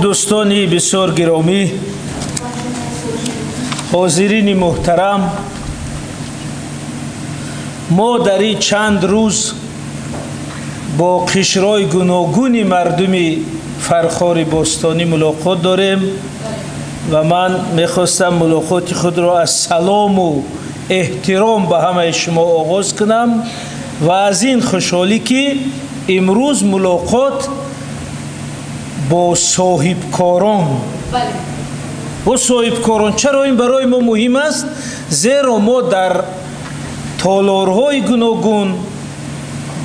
Дӯстони бисёр гиромӣ, ҳозирини муҳтарам, мо дар ин чанд рӯз бо қишрҳои гуногуни мардуми Фархори бостонӣ мулоқот дорем ва ман мехостам мулоқоти худро аз салому эҳтиром ба ҳамаи шумо оғоз кунам ва аз ин хушҳолӣ, ки имрӯз мулоқот бо соҳибкорон, бо соҳибкорон. Чаро ин барои мо муҳим аст? Зеро мо дар толорҳои гуногун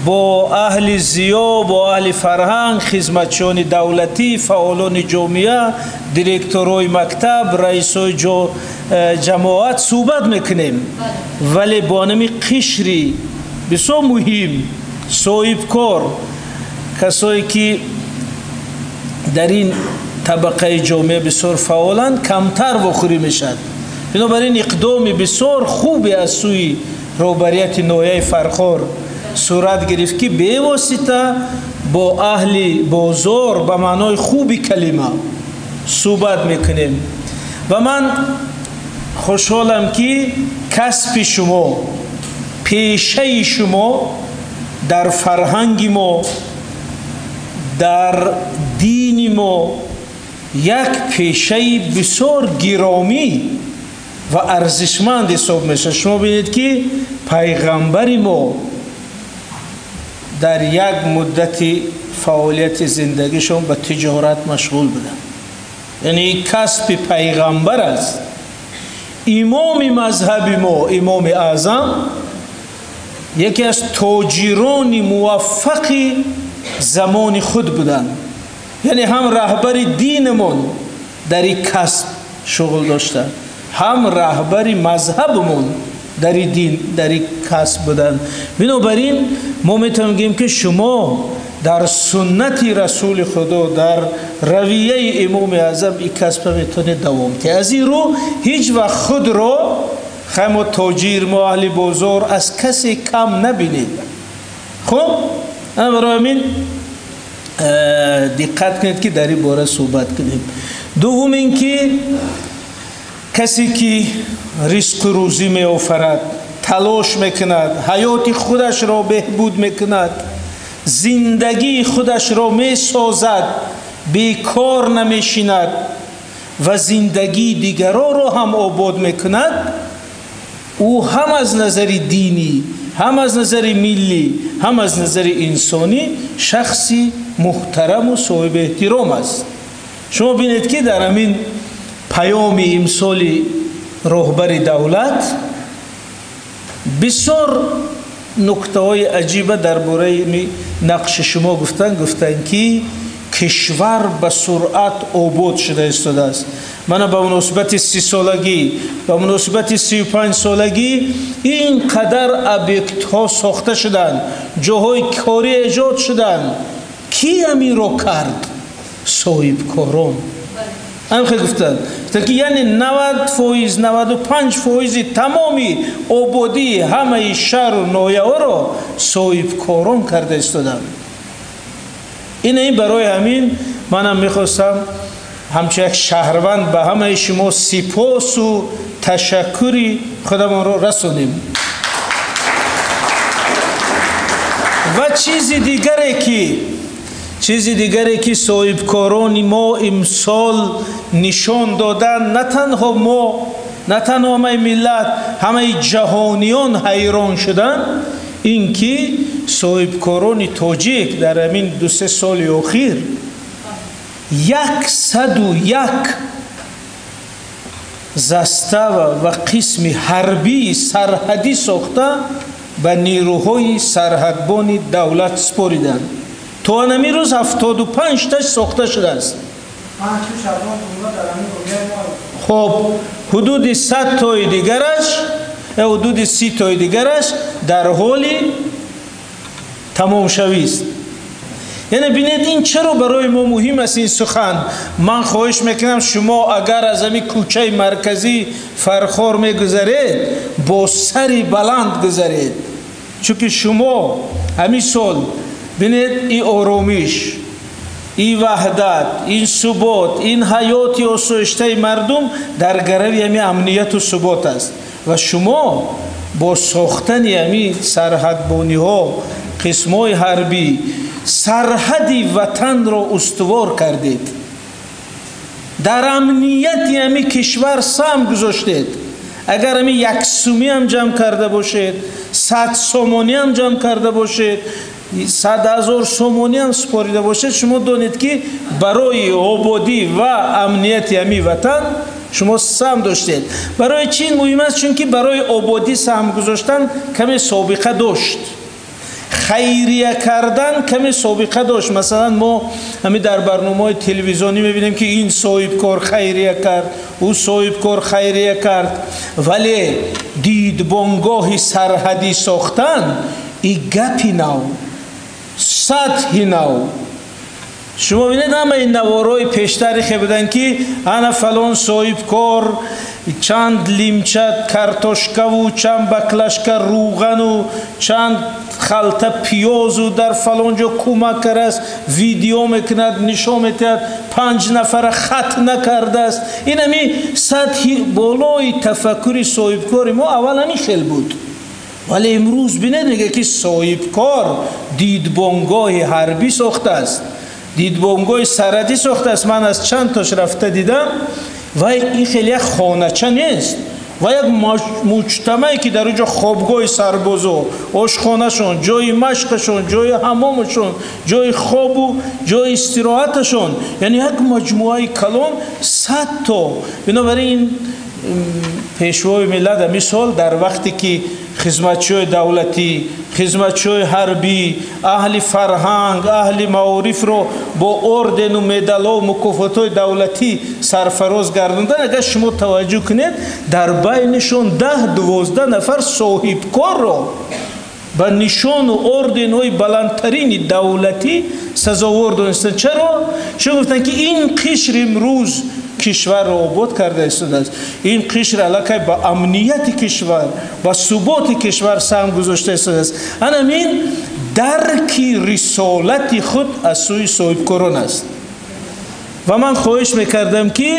бо аҳли зиё, бо аҳли фарҳанг, хизматчиёни давлатӣ, фаъолони ҷомеа, директорҳои мактаб, раисҳои ҷамоат суҳбат мекунем, вале бо ҳамин қишри бисёр муҳим, соҳибкор, касое ки дар ин табақаи ҷомеа бисёр фаъоланд, камтар вохӯрӣ мешавад. Бинобар ин иқдоми бисёр хубе аз сӯи роҳбарияти ноҳияи Фархор сурат гирифт, ки бевосита бо аҳли бозор ба маънои хуби калима суҳбат мекунем. Ва ман хушҳолам, ки касби шумо, пешаи шумо дар фарҳанги мо, дар дини мо як пешаи бисёр гиромӣ ва арзишманд ҳисоб мешавад. Шумо бинед, ки пайғамбари мо дар як муддати фаъолияти зиндагишон ба тиҷорат машғул буданд, яъне касби пайғамбар аст. Имоми мазҳаби мо, Имоми Аъзам, яке аз тоҷирони муваффақи замони худ буданд. Яъне ҳам раҳбари динамон дар ин касб шуғл дошта, ҳам раҳбари мазҳабамон дар ин дин, дар ин касб буданд. Бинобар ин мо метавонем гӯем, ки шумо дар суннати Расули Худо, дар равияи Имоми Аъзам ин касба метавонед давом диҳед. Аз ин рӯ ҳеҷ вақт худро хай мо тоҷир, мо аҳли бозор аз касе кам набинед. Хуб, барои ҳамин диққат кунед, ки дар ин бора суҳбат кунем. Дуввум ин ки касе ки ризқу рӯзӣ меофарад, талош мекунад, ҳаёти худашро беҳбуд мекунад, зиндагии худашро месозад, бекор намешинад ва зиндагии дигароро ҳам обод мекунад, ӯ ҳам аз назари динӣ, ҳам аз назари миллӣ, ҳам аз назари инсонӣ шахси муҳтараму соҳиби эҳтиром аст. Шумо бинед, ки дар ҳамин паёми имсоли роҳбари давлат бисёр нуктаҳои аҷиба дар бораи нақши шумо гуфтанд. Гуфтанд, ки кишвар ба суръат обод шуда истодааст. Мана ба муносибати 30-солагӣ, ба муносибати 35-солагӣ ин қадар объектҳо сохта шуданд, ҷоҳои корӣ эҷод шуданд. Кӣ ҳаминро кард? Соҳибкорон. Ҳамин хел гуфтанд, ки яъне 90%, 95 фоизи тамоми ободии ҳамаи шаҳру ноҳияҳоро соҳибкорон карда истоданд. Ин барои ҳамин манам мехостам ҳамчун як шаҳрванд ба ҳамаи шумо сипосу ташаккури худамонро расонем. Ва чизи дигаре ки соҳибкорони мо имсол нишон доданд, на танҳо мо, на танҳо ҳамаи миллат, ҳамаи ҷаҳониён ҳайрон шуданд, ин ки соҳибкорони тоҷик дар ҳамин 2-3 соли охир 101 застава ва қисми ҳарбии сарҳадӣ сохта, ба нерӯҳои сарҳадбони давлат супориданд. То ҳамин рӯз 75-таш сохта шудааст. Хоб, ҳудуди 100 тои дигараш, ҳудуди 30 тои дигараш дар ҳоли тамомшавист. Яъне бинед, ин чаро барои мо муҳим аст ин сухан? Ман хоҳиш мекунам, шумо агар аз ҳамин кӯчаи марказии Фархор мегузаред, бо сари баланд гузаред, чунки шумо ҳамин сол, бинед, ин оромиш. Ин ваҳдат, ин субот, ин ҳаёти осоиштаи мардум дар гарави ҳамин амнияту субот аст. Ва шумо бо сохтани ҳамин сарҳадбониҳо, қисмҳои ҳарбӣ сарҳади ватанро устувор кардед, дар амнияти ҳамин кишвар саҳм гузоштед. Агар ҳамин як сумӣ ҳам ҷамъ карда бошед, 100 сомонӣ ҳам ҷамъ карда бошед, 100,000 сомонӣ ҳам супорида бошед, шумо донед ки барои ободӣ ва амнияти ҳамин ватан шумо саҳм доштед. Барои чӣ ин муҳим аст? Чунки барои ободӣ саҳм гузоштан каме собиқа дошт, хайрия кардан каме собиқа дошт. Масалан, мо ҳамин дар барномаҳои телевизионӣ мебинем ки ин соҳибкор хайрия кард, ӯ соҳибкор хайрия кард, вале дидбонгоҳи сарҳадӣ сохтан и гапи нав, сатҳи нав. Шумо бинед, ҳамаи наворҳои пештари хе буданд ки ана фалон соҳибкор чанд лимча картошкаву чанд баклашка рӯғану чанд халта пиёзу дар фалон ҷо кӯмак кардааст, видео мекунад, нишон медиҳад, 5 нафара хат накардааст. Ин ҳами сатҳи болои тафаккури соҳибкори мо аввал ҳамин хел буд. Вале имрӯз бинед, мегӯяд ки соҳибкор дидбонгоҳи ҳарбӣ сохтааст, дидбонгоҳи сарҳадӣ сохтааст. Ман аз чанд тош рафта дидам, вай ин хеле як хонача нест, ва як муҷтамае ки дар он ҷо хобгоҳи сарбозо, ошхонашон, ҷои машқашон, ҷои ҳамомашон, ҷои хобу ҷои истироҳаташон, яъне як маҷмӯаи калон 100 то. Бинобар ин пешвои миллат ҳамин сол дар вақте ки хизматчиҳои давлатӣ, хизматчиҳои ҳарбӣ, аҳли фарҳанг, аҳли маорифро бо ордену медалҳо, мукофотҳои давлатӣ сарфароз гардондан, агар шумо таваҷҷӯҳ кунед, дар байнишон 10-12 нафар соҳибкорро ба нишону орденҳои баландтарини давлатӣ сазовор донистанд. Чаро? Чун гуфтанд ки ин қишр имрӯз кишварро обод карда истодааст, ин қишр аллакай ба амнияти кишвар, ба суботи кишвар саҳм гузошта истодааст. Анамин дарки рисолати худ аз сӯи соҳибкорон аст. Ва ман хоҳиш мекардам ки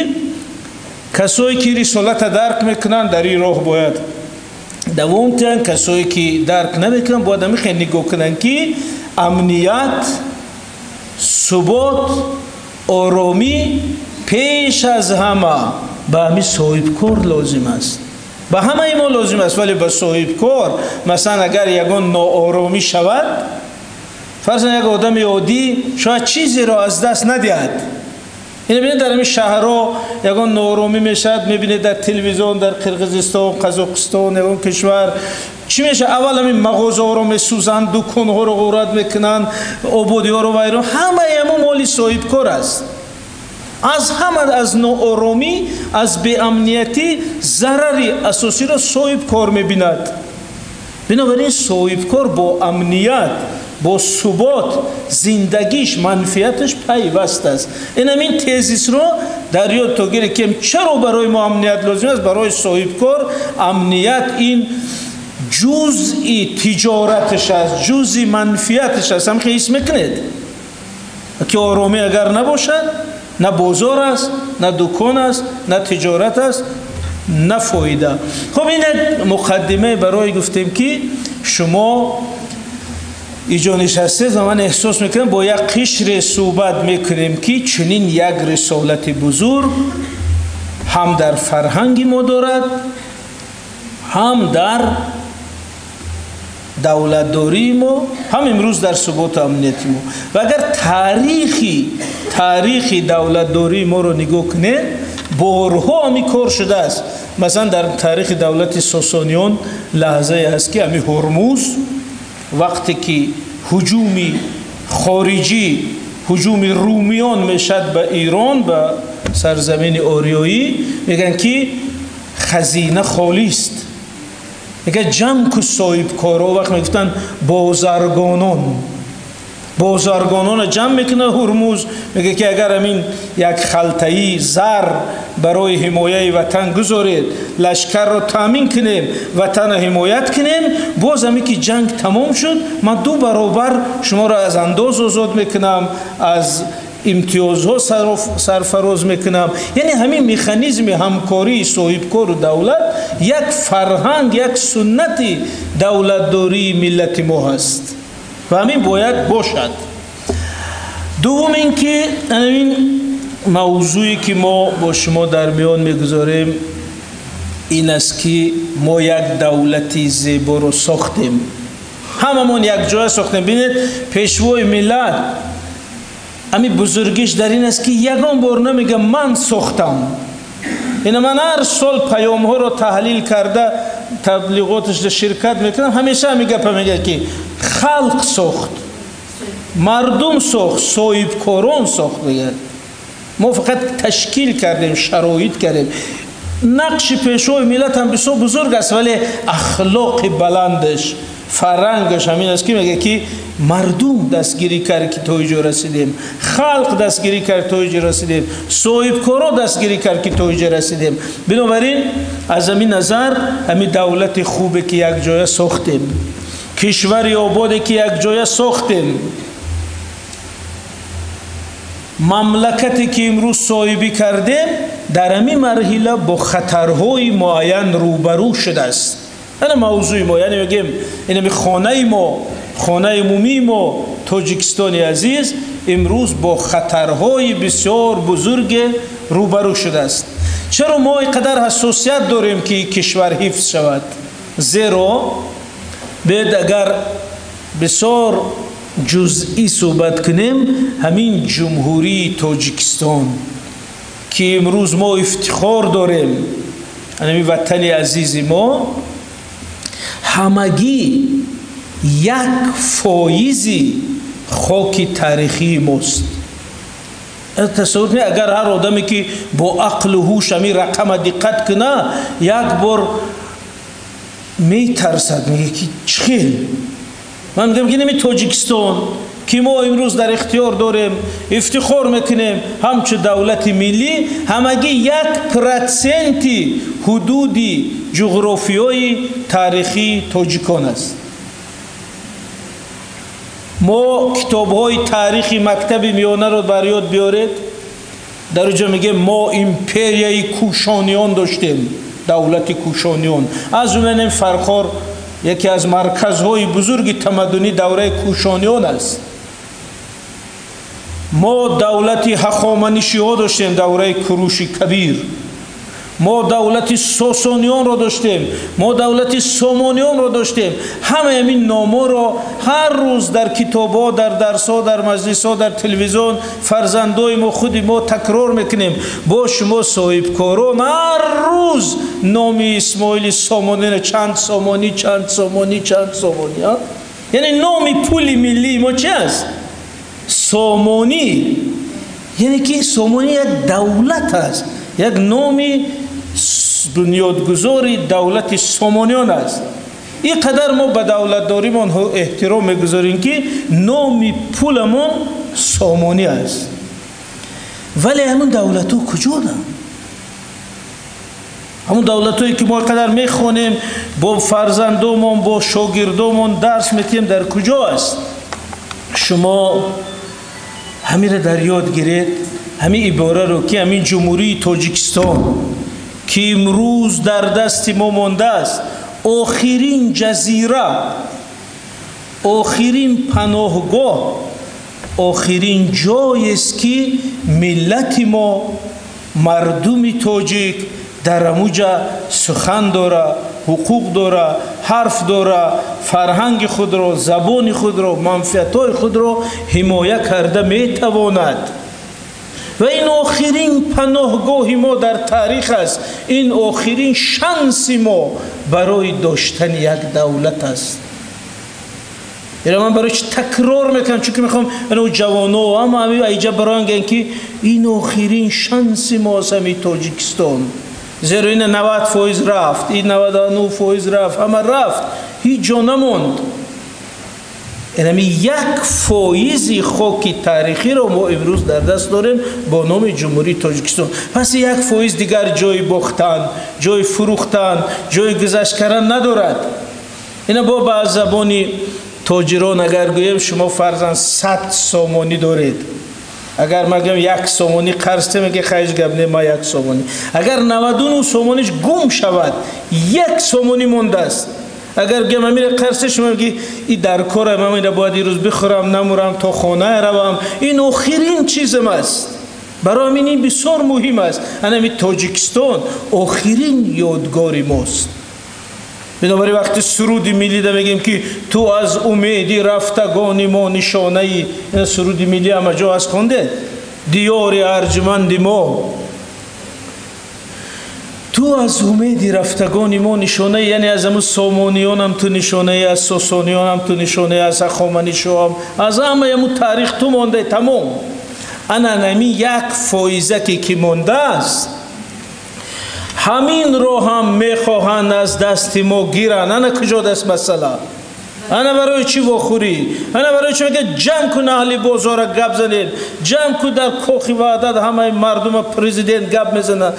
касое ки рисолата дарк мекунанд, дар ин роҳ бояд давом диҳанд, касое ки дарк намекунанд, бояд ҳамин хел нигоҳ кунанд ки амният, субот, оромӣ пеш аз ҳама ба ҳамин соҳибкор лозим аст, ба ҳамаи мо лозим аст, вале ба соҳибкор. Масалан, агар ягон нооромӣ шавад, фарзан як одами оддӣ шояд чизеро аз даст надиҳад. Ина бинед, дар ҳамин шаҳрҳо ягон нооромӣ мешавад, мебинед дар телевизион, дар Қирғизистон, Қазоқистон, ягон кишвар чӣ мешавад? Аввал ҳамин мағозаҳоро месӯзанд, дуконҳоро ғорат мекунанд, ободиҳоро вайрон. Ҳамаи ҳамон моли соҳибкор аст. Аз ҳама аз нооромӣ, аз беамниятӣ зарари асосиро соҳибкор мебинад. Бинобар ин соҳибкор бо амният, бо субот зиндагиш, манфиаташ пайваст аст. Ин ҳамин тезисро дар ёд то гиред ки чаро барои мо амният лозим аст. Барои соҳибкор амният ин ҷузъи тиҷораташ аст, ҷузъи манфиаташ аст. Ҳам ҳис мекунед ки оромӣ агар набошад, на бозор аст, на дукон аст, на тиҷорат аст, на фоида. Хуб, ин як муқаддима барои гуфтем ки шумо иҷо нишастед ва ман эҳсос мекунам бо як қишре суҳбат мекунем ки чунин як рисолати бузург ҳам дар фарҳанги мо дорад, ҳам дар давлатдории мо, ҳам имрӯз дар суботу амнияти мо. Ва агар таърихи давлатдории моро нигоҳ кунед, борҳо ҳамин кор шудааст. Масалан, дар таърихи давлати Сосониён лаҳзае ҳаст ки ҳамин Ҳурмуз вақте ки ҳуҷуми хориҷӣ, ҳуҷуми румиён мешавад ба Эрон, ба сарзамини ориёӣ, мегӯянд ки хазина холист. Мегӯяд ҷамъ ку соҳибкоро, вақт мегуфтанд бозаргонон, бозаргононро ҷамъ мекунад Ҳурмуз, мегӯяд ки агар ҳамин як халтаи зар барои ҳимояи ватан гузоред, лашкарро таъмин кунем, ватанро ҳимоят кунем, боз ҳамин ки ҷанг тамом шуд, ман 2 баробар шуморо аз андоз озод мекунам, аз имтиёзҳо сарфароз мекунам. Яъне ҳамин механизми ҳамкории соҳибкору давлат як фарҳанг, як суннати давлатдории миллати мо ҳаст ва ҳамин бояд бошад. Дуввум ин ки ҳамин мавзӯе ки мо бо шумо дар миён мегузорем ин аст ки мо як давлати зеборо сохтем, ҳамамон якҷоя сохтем. Бинед, пешвои миллат ҳамин бузургиш дар ин аст ки ягон бор намега ман сохтам. Ина ман ҳар сол паёмҳоро таҳлил карда таблиғоташда ширкат мекунам, ҳамеша ҳамин гапа мегӯяд ки халқ сохт, мардум сохт, соҳибкорон сохт. Мегӯяд мо фақат ташкил кардем, шароит кардем. Нақши пешвои миллат ҳам бисёр бузург аст, вале ахлоқи баландаш, фарҳангаш ҳамин аст ки мегӯяд ки мардум дастгирӣ кард ки то иҷо расидем, халқ дастгирӣ кард то иҷо расидем, соҳибкоро дастгирӣ кард ки то иҷо расидем. Бинобар ин аз ҳамин назар ҳамин давлати хубе ки якҷоя сохтем, кишвари ободе ки якҷоя сохтем, мамлакате ки имрӯз соҳибӣ кардем, дар ҳамин марҳила бо хатарҳои муайян рӯбарӯ шудааст. Ана мавзӯи мо, яъне мегӯем инами хонаи мо, хонаи умумии мо Тоҷикистони азиз имрӯз бо хатарҳои бисёр бузурге рӯбарӯ шудааст. Чаро мо ин қадар ҳассосият дорем ки кишвар ҳифз шавад? Зеро бед агар бисёр ҷузъӣ суҳбат кунем, ҳамин ҷумҳурии Тоҷикистон ки имрӯз мо ифтихор дорем, ҳамин ватани азизи мо, ҳамагӣ 1% хоки таърихии мост. Тасаввур кунед агар ҳар одаме ки бо ақлу ҳуш ҳамин рақама диққат куна, як бор метарсад, мегӯяд ки чӣ хел. Ман мегӯям ки нами Тоҷикистон ки мо имрӯз дар ихтиёр дорем, ифтихор мекунем ҳамчун давлати миллӣ, ҳамагӣ 1% ҳудуди ҷуғрофиёи таърихии тоҷикон аст. Мо китобҳои таърихи мактаби миёнаро бар ёд биёред, дар оҷо мегӯем мо империяи кӯшониён доштем, давлати кӯшониён. Аз ҷумла Фархор яке аз марказҳои бузурги тамаддунӣ давраи кӯшониён аст. Мо давлати ҳахоманишиҳо доштем, давраи Куруши Кабир. Мо давлати сосониёнро доштем, мо давлати сомониёнро доштем. Ҳамаи ҳамин номҳоро ҳар рӯз дар китобҳо, дар дарсҳо, дар маҷлисҳо, дар телевизион фарзандои мо, худи мо такрор мекунем. Бо шумо соҳибкорон ҳар рӯз номи Исмоили Сомониро чанд сомонӣ, чанд сомонӣ, чанд сомонӣ. Яъне номи пули миллии мо чи аст? Сомонӣ. Яъне ки Сомонӣ як давлат аст, як номи бунёдгузори давлати сомониён аст. Ин қадар мо ба давлатдоримон эҳтиром мегузорем ки номи пуламон сомонӣ аст. Вале ҳамун давлатҳо куҷоданд? Ҳамун давлатҳое ки мо қадар мехонем, бо фарзандомон, бо шогирдомон дарс метиҳем, дар куҷо аст? Шумо ҳаминро дар ёд гиред, ҳамин ибораро ки ҳамин ҷумҳурии Тоҷикистон ки имрӯз дар дасти мо мондааст, охирин ҷазира, охирин паноҳгоҳ, охирин ҷоест ки миллати мо, мардуми тоҷик дар амуҷа сухан дора, ҳуқуқ дора, ҳарф дора, фарҳанги худро, забони худро, манфиатҳои худро ҳимоя карда метавонад. Ва ин охирин паноҳгоҳи мо дар таърих аст, ин охирин шанси мо барои доштани як давлат аст. Инро ман барои чи такрор мекунам? Чунки мехоҳам ҷавоно ҳама ҳамин айҷа бароян гӯянд ки ин охирин шанси мо аст ҳамин Тоҷикистон. Зеро ина 90% рафт, ин 99% рафт, ҳама рафт, ҳеҷ ҷо намонд. Инами 1% хоки таърихиро мо имрӯз дар даст дорем бо номи Ҷумҳурии Тоҷикистон. Пас 1% дигар ҷои бохтан, ҷои фурӯхтан, ҷои гузашт кардан надорад. Ина бо ба забони тоҷирон агар гӯем, шумо фарзан 100 сомонӣ доред. Агар ман гӯям 1 сомонӣ қарз те, мегӯяд хайш гап не, ма 1 сомонӣ. Агар 99 сомониш гум шавад, 1 сомонӣ мондааст. Агар гӯям амира қарз те, шумо мегӯед и дар кора, ман инро бояд ирӯз бихӯрам, намурам, то хона равам. Ин охирин чизам аст. Барои ҳамин ин бисёр муҳим аст. Ана ҳамин Тоҷикистон охирин ёдгори мост. Бинобар ин вақти суруди миллида мегӯем, ки ту аз умеди рафтагони мо нишонаи. Ин суруди милли ҳама ҷо аст, хондед. Диёри арҷманди мо, ту аз умеди рафтагони мо нишонаи, яъне аз ҳамун сомониёнам ту нишонаи, аз сосониёнам ту нишонаи, аз ҳахоманишоам, аз ҳамаи ҳамун таърих ту мондаи, тамом. Ана ҳамин 1 фоизаке ки мондааст, ҳаминро ҳам мехоҳанд аз дасти мо гиранд. Ана куҷо даст масъала? Ана барои чӣ вохӯрӣ? Ана барои чӣ мегӯяд ҷамъ кун аҳли бозора, гап занед, ҷамъ кун дар кохи Ваҳдат ҳамаи мардума, президент гап мезанад,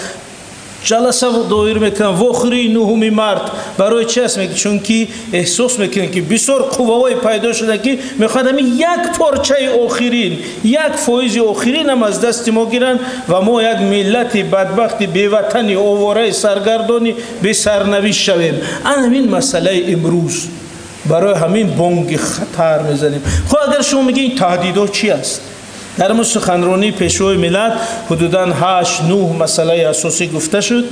ҷаласа доир мекунанд. Вохӯрии 9 март барои чи аст? Чунки эҳсос мекунем, ки бисёр қувваҳое пайдо шуда, ки мехоҳад ҳамин як порчаи охирин, 1 фоизи охиринам аз дасти мо гиранд ва мо як миллати бадбахти беватани, овораи саргардони бесарнавишт шавем. Ан ҳамин масъалаи имрӯз, барои ҳамин бонги хатар мезанем. Хоб, агар шумо мегӯед, ин таҳдидҳо чи аст? Дар мо суханронии пешвои миллат ҳудудан 8-9 масъалаи асосӣ гуфта шуд.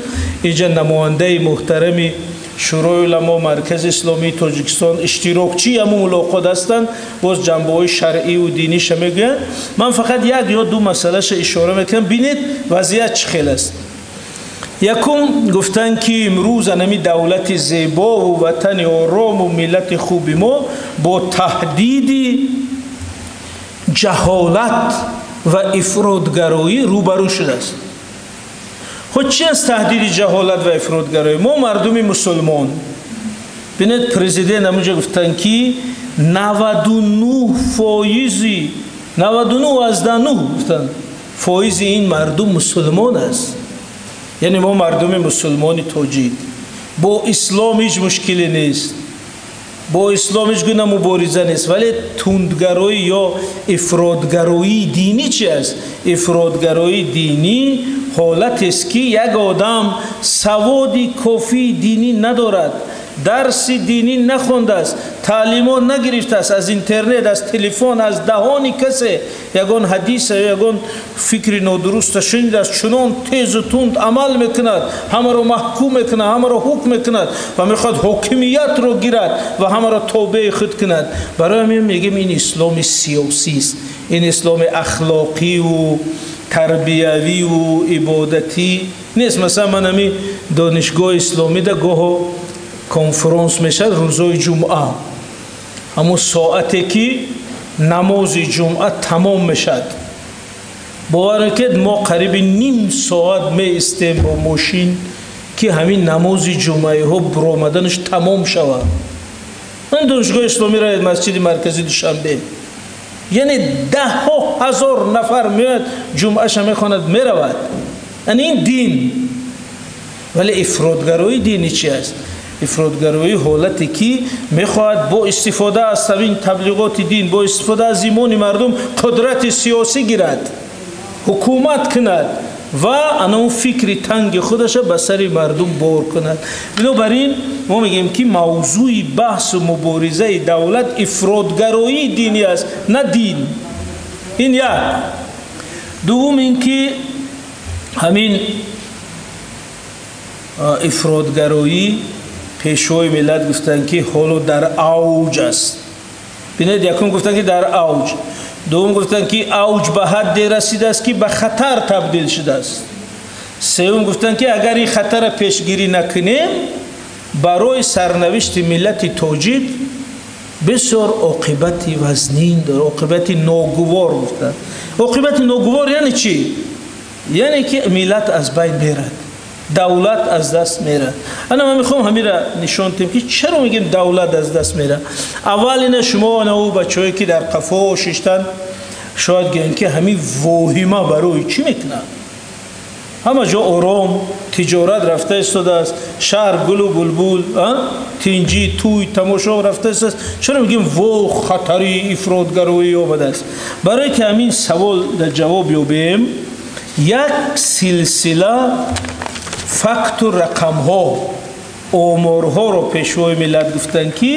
Инҷа намояндаи муҳтарами Шӯрои уламо, Маркази исломии Тоҷикистон иштирокчии ҳамун мулоқот ҳастанд, боз ҷанбаҳои шаръиву диниша мегӯянд. Ман фақат як ё ду масъалаша ишора мекунам. Бинед, вазъият чӣ хел аст. Якум, гуфтанд, ки имрӯз анами давлати зебову ватани орому миллати хуби мо бо таҳдиди ҷаҳолат ва ифротгароӣ рӯбарӯ шудааст. Худ чи аст таҳдиди ҷаҳолат ва ифротгароӣ? Мо мардуми мусулмон, бинед, президент ҳамунҷо гуфтанд, ки 99 фоизи, 99,9 гуфтанд, фоизи ин мардум мусулмон аст. Яъне мо мардуми мусулмони тоҷик бо ислом ҳеҷ мушкиле нест, бо ислом ҳеҷ гуна мубориза нест, вале тундгароӣ ё ифротгароии динӣ чи аст? Ифротгароии динӣ ҳолатест, ки як одам саводи кофии динӣ надорад, дарси динӣ нахондааст, таълимот нагирифтааст, аз интернет, аз телефон, аз даҳони касе ягон ҳадиса ё ягон фикри нодуруста шунидааст, чунон тезу тунд амал мекунад, ҳамаро маҳкум мекунад, ҳамаро ҳукм мекунад ва мехоҳад ҳокимиятро гирад ва ҳамаро тобеи худ кунад. Барои ҳамин мегӯем, ин исломи сиёсист, ин исломи ахлоқиву тарбиявиву ибодатӣ нест. Масалан, ман ҳамин донишгоҳи исломида гоҳо конфронс мешавад рӯзои ҷумъа, ҳамун соате ки намози ҷумъа тамом мешавад, бовар мекунед, мо қариби ним соат меистем бо мошин, ки ҳамин намози ҷумъаиҳо буромаданаш тамом шавад. Ман донишгоҳи исломӣ равед, масҷиди маркази Душанбе, яъне даҳҳо ҳазор нафар меояд, ҷумъаша мехонад, меравад. Яъне ин дин. Вале ифротгароии динӣ чи аст? Ифротгароӣ ҳолате, ки мехоҳад бо истифода аз ҳамин таблиғоти дин, бо истифода аз имони мардум қудрати сиёсӣ гирад, ҳукумат кунад ва ана он фикри танги худаша ба сари мардум бор кунад. Бинобар ин мо мегӯем, ки мавзӯи баҳсу муборизаи давлат ифротгароии динӣ аст, на дин. Ин як. Дуввум, ин ки ҳамин ифротгароӣ, пешвои миллат гуфтанд, ки ҳоло дар авҷ аст. Бинед, якум гуфтанд, ки дар авҷ, дуввум гуфтанд, ки авҷ ба ҳадде расидааст, ки ба хатар табдил шудааст, сеюм гуфтанд, ки агар ин хатарра пешгирӣ накунем, барои сарнавишти миллати тоҷик бисёр оқибати вазнин дорад, оқибати ногувор гуфтанд. Оқибати ногувор яъне чӣ? Яъне ки миллат аз байн мерад, давлат аз даст мерад. Ана ман мехоҳам ҳамира нишон диҳем, ки чаро мегӯем давлат аз даст мерад. Аввал ина шумо, ана ӯ бачаҳое, ки дар қафо шиштанд, шояд гӯянд, ки ҳамин воҳима барои чӣ мекунад? Ҳама ҷо ором, тиҷорат рафта истодааст, шаҳр гулу булбул, тинҷӣ, тӯй, тамошо рафта истодааст. Чаро мегӯем во хатари ифротгароӣ омадааст? Барое ки ҳамин савол дар ҷавоб ёбем, як силсила факту рақамҳо, оморҳоро пешвои миллат гуфтанд, ки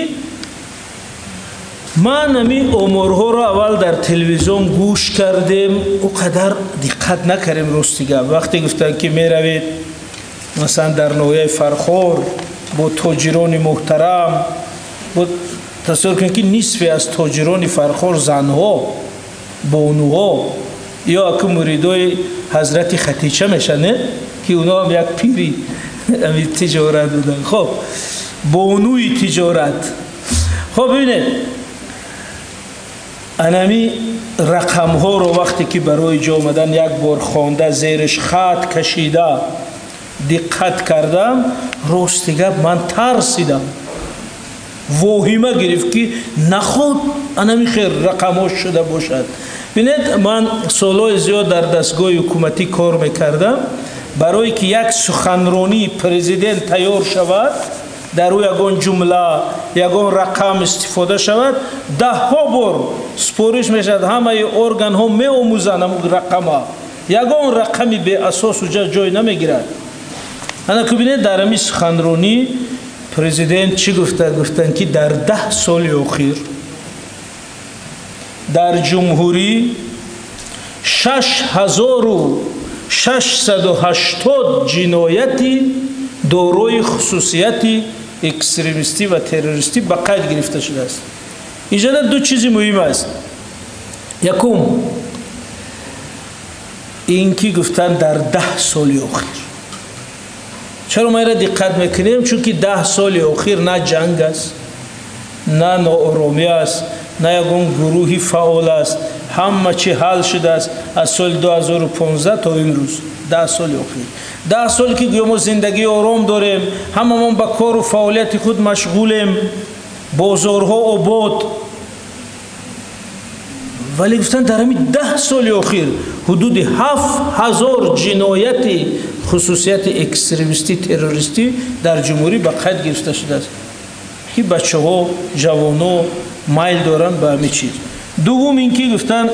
ман ҳамин оморҳоро аввал дар телевизион гӯш кардем, о қадар диққат накардем. Рости гап, вақте гуфтанд, ки меравед масалан дар ноҳияи Фархор бо тоҷирони муҳтарам, тасаввур кунед, ки нисфе аз тоҷирони Фархор занҳо, бонуҳо ё аку муридои ҳазрати Хатича мешаванд, не, ки онҳо ҳам як пири ҳамин тиҷорат буданд. Хоб, бонуи тиҷорат. Хоб, бибинед, анами рақамҳоро вақте ки барои ҷо омадан як бор хонда, зериш хат кашида, диққат кардам, рости гап, ман тарсидам, воҳима гирифт, ки наход анами хел рақамҳо шуда бошад. Бинед, ман солҳои зиёд дар дастгоҳи ҳукуматӣ кор мекардам. Барое ки як суханронии президент тайёр шавад, дар ӯ ягон ҷумла, ягон рақам истифода шавад, даҳҳо бор супориш мешавад, ҳамаи органҳо меомӯзанд ҳамун рақама. Ягон рақами беасос уҷа ҷой намегирад. Ана ку бинед, дар ҳамин суханронӣ президент чӣ гуфта? Гуфтанд, ки дар 10 соли охир дар ҷумҳурӣ 6680 ҷинояти дорои хусусияти экстремистӣ ва террористӣ ба қайд гирифта шудааст. Инҷода ду чизи муҳим аст. Якум ин ки гуфтанд дар 10 соли охир. Чаро ма инро диққат мекунем? Чунки 10 соли охир на ҷанг аст, на нооромӣ аст, на ягон гурӯҳи фаъол аст, ҳама чӣ ҳал шудааст. Аз соли 2015 то имрӯз, 10 соли охир, 10 соле ки гӯё мо зиндагии ором дорем, ҳамамон ба кору фаъолияти худ машғулем, бозорҳо обод. Вале гуфтанд, дар ҳамин 10 соли охир ҳудуди 7000 ҷинояти хусусияти экстремистӣ, террористӣ дар ҷумҳурӣ ба қайд гирифта шудааст, ки бачаҳо, ҷавонҳо майл доранд ба ҳамин чиз. Дуввум ин ки гуфтанд,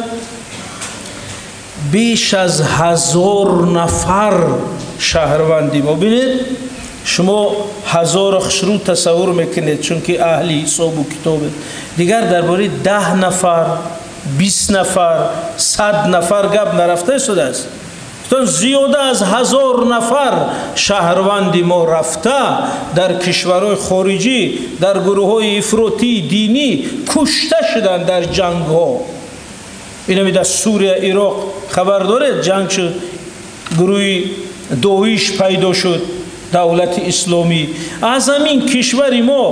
беш аз 1000 нафар шаҳрванди мо. Бинед, шумо ҳазорро хушрӯ тасаввур мекунед, чунки аҳли ҳисобу китобед. Дигар дар бораи 10 нафар, 20 нафар, 100 нафар гап нарафта истодааст. Зиёда аз 1000 нафар шаҳрванди мо рафта дар кишварҳои хориҷӣ, дар гурӯҳҳои ифротии динӣ кушта шуданд дар ҷангҳо. Инами дар Сурия, Ироқ хабар доред, ҷанг шуд, гурӯҳи Доиш пайдо шуд, давлати исломӣ. Аз ҳамин кишвари мо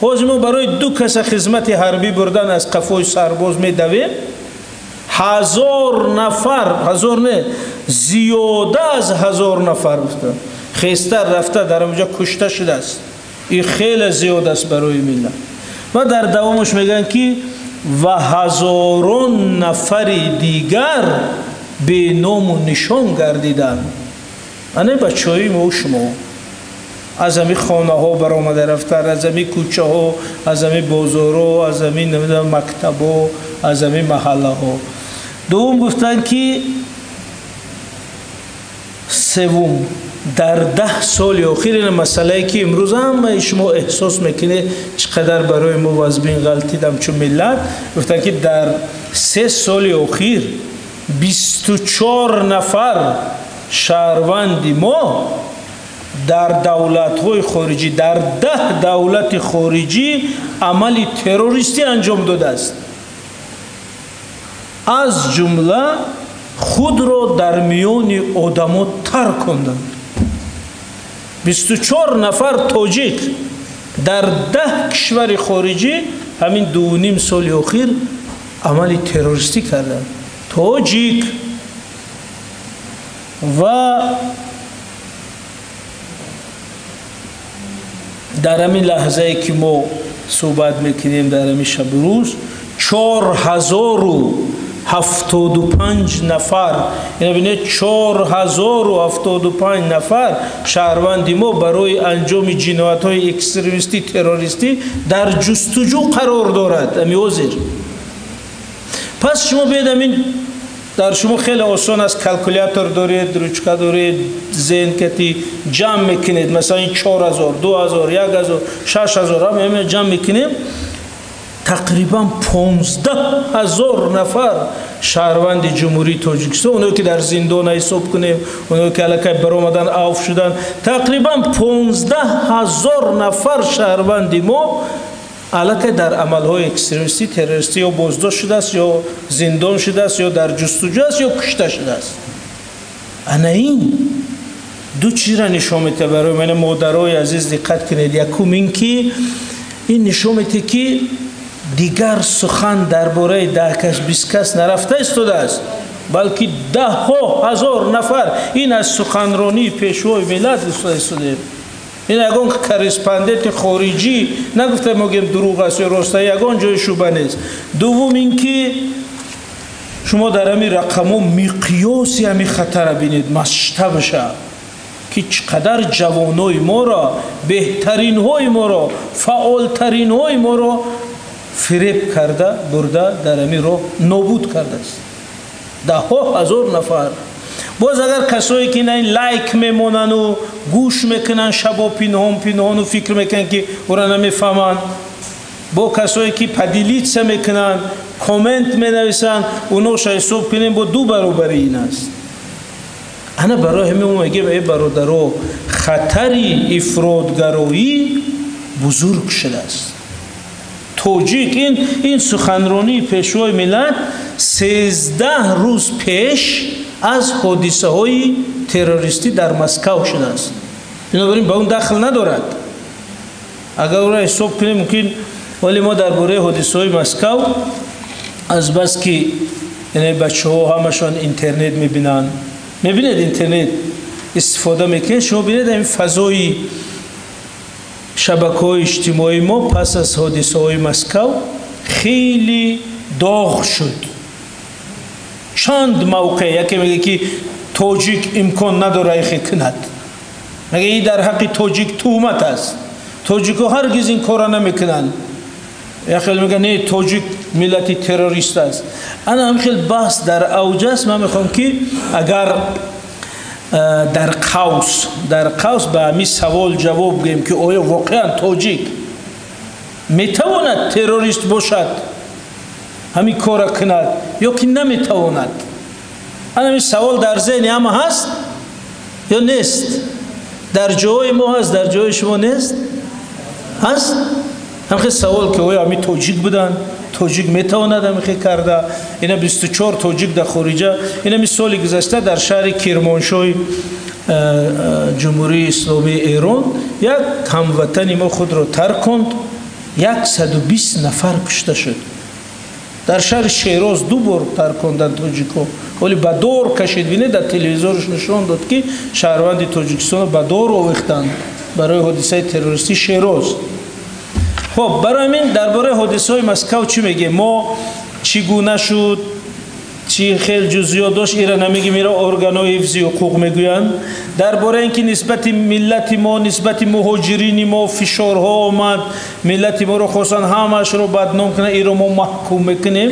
ҳозир мо барои ду каса хизмати ҳарбӣ бурдан аз қафои сарбоз медавем. 1000 нафар, ҳазор не, зиёда аз 1000 нафар гуфтанд, хестар рафта дар онҷо кушта шудааст. Ин хеле зиёд аст барои миллат. Ва дар давомаш мегӯянд, ки ва ҳазорон нафари дигар беному нишон гардиданд. Ана бачаҳои мо шумо аз ҳамин хонаҳо баромада рафтан, аз ҳамин кӯчаҳо, аз ҳамин бозорҳо, аз ҳамин намедонам мактабҳо, аз ҳамин маҳаллаҳо. Дуввум гуфтанд, ки севум, дар 10 соли охир, ин масъалае ки имрӯз ҳамаи шумо эҳсос мекунед, чӣ қадар барои мо вазбин ғалтид ҳамчун миллат, гуфтанд, ки дар 3 соли охир 24 нафар шаҳрванди мо дар давлатҳои хориҷӣ, дар 10 давлати хориҷӣ амали террористӣ анҷом додааст, аз ҷумла худро дар миёни одамо тар кунданд. 24 нафар тоҷик дар 10 кишвари хориҷӣ ҳамин 2,5 соли охир амали террористӣ карданд. Тоҷик. Ва дар ҳамин лаҳзае ки мо суҳбат мекунем, дар ҳамин шабу рӯз, 75 нафар, яъне бинед 4075 нафар шаҳрванди мо барои анҷоми ҷиноятҳои экстремистӣ, террористӣ дар ҷустуҷӯ қарор дорад. Ами ҳозир. Пас шумо биед амин дар шумо хеле осон аст, калкулятор доред, ручка доред, зеҳн кати ҷамъ мекунед, масалан 4000, 2000, 1000, 6000 ҳама ҷамъ мекунем, тақрибан 15000 нафар шаҳрванди Ҷумҳурии Тоҷикистон, оное ки дар зиндон ҳисоб кунем, оное ки аллакай баромадан, авф шудан, тақрибан 15000 нафар шаҳрванди мо аллакай дар амалҳои экстремистӣ, террористӣ ё боздошт шудааст, ё зиндон шудааст, ё дар ҷустуҷӯ аст, ё кушта шудааст. Ана ин ду чизра нишон медиҳад барои ман, модарои азиз, диққат кунед. Якум ин ки ин нишон медиҳад, ки дигар сухан дар бораи 10 кас, 20 кас нарафта истодааст, балки даҳҳо ҳазор нафар. Ин аз суханронии пешвои миллат истодаем. Ин ягон корреспонденти хориҷӣ нагуфта, мо гем дурӯғ аст ё рост, ягон ҷои шуба нест. Дуввум ин ки шумо дар ҳамин рақамҳо миқёси ҳамин хатара бинед, масштабаша, ки чӣ қадар ҷавонои моро, беҳтаринҳои моро, фаъолтаринҳои моро фиреб карда бурда, дар ҳамин роҳ нобуд кардааст даҳҳо ҳазор нафар. Боз агар касое ки на лайк мемонану гӯш мекунанд шабо пинҳон пинҳону фикр мекунанд, ки ӯра намефаҳманд, бо касое ки поделиться мекунанд, коммент менависанд, уноша ҳисоб кунем, бо ду баробари ин аст. Ана барои ҳамин мо мегӯем: э бародаро, хатари ифротгароӣ бузург шудааст. Тоҷик, ин суханронии пешвои миллат 13 рӯз пеш аз ҳодисаҳои террористӣ дар Москав шудааст, бинобар ин ба он дахл надорад. Агар ӯро ҳисоб кунем, мумкин, вале мо дар бораи ҳодисаҳои Москав, азбаски яъне бачаҳо ҳамашон интернет мебинанд, мебинед, интернет истифода мекунед, шумо бинед, ҳамин фазои шабакаҳои иҷтимоии мо пас аз ҳодисаҳои Москав хеле доғ шуд. Чанд мавқеъ, яке мега, ки тоҷик имкон надора ихе кунад, мега ин дар ҳаққи тоҷик туҳмат аст, тоҷикҳо ҳаргиз ин корро намекунанд. Яхел мега, не, тоҷик миллати террорист аст. Ана ҳам хел баҳс дар авҷ аст. Ман мехоҳам, ки агар дар қавс ба ҳамин савол ҷавоб гӯем, ки оё воқеан тоҷик метавонад террорист бошад, ҳамин корро кунад ё ки наметавонад? Ана ҳамин савол дар зеҳни ҳама ҳаст ё нест? Дар ҷоҳои мо ҳаст, дар ҷои шумо нест? Ҳаст ҳамхел савол, ки оё ҳамин тоҷик буданд, тоҷик метавонад ҳамихел карда? Ина 24 тоҷик дар хориҷа. Ина соли гузашта дар шаҳри Кирмоншоҳи Ҷумҳурии Исломии Эрон як ҳамватани мо худро тарконд, 120 нафар кушта шуд. Дар шаҳри Шероз ду бор тарконданд тоҷикҳо, вале ба дор кашид. Бинед, дар телевизорш нишон дод, ки шаҳрванди Тоҷикистонро ба дор овехтанд барои ҳодисаи террористии Шероз. Хоб, барои ҳамин дар бораи ҳодисаҳои Москав чӣ мегӯем? Мо чӣ гуна шуд, чӣ хел ҷузъиёт дошт, ира намегем, ира органҳои ҳифзи ҳуқуқ мегӯянд. Дар бораи ин ки нисбати миллати мо, нисбати муҳоҷирини мо фишорҳо омад, миллати моро хостанд ҳамаашро бадном кунанд, иро мо маҳкум мекунем.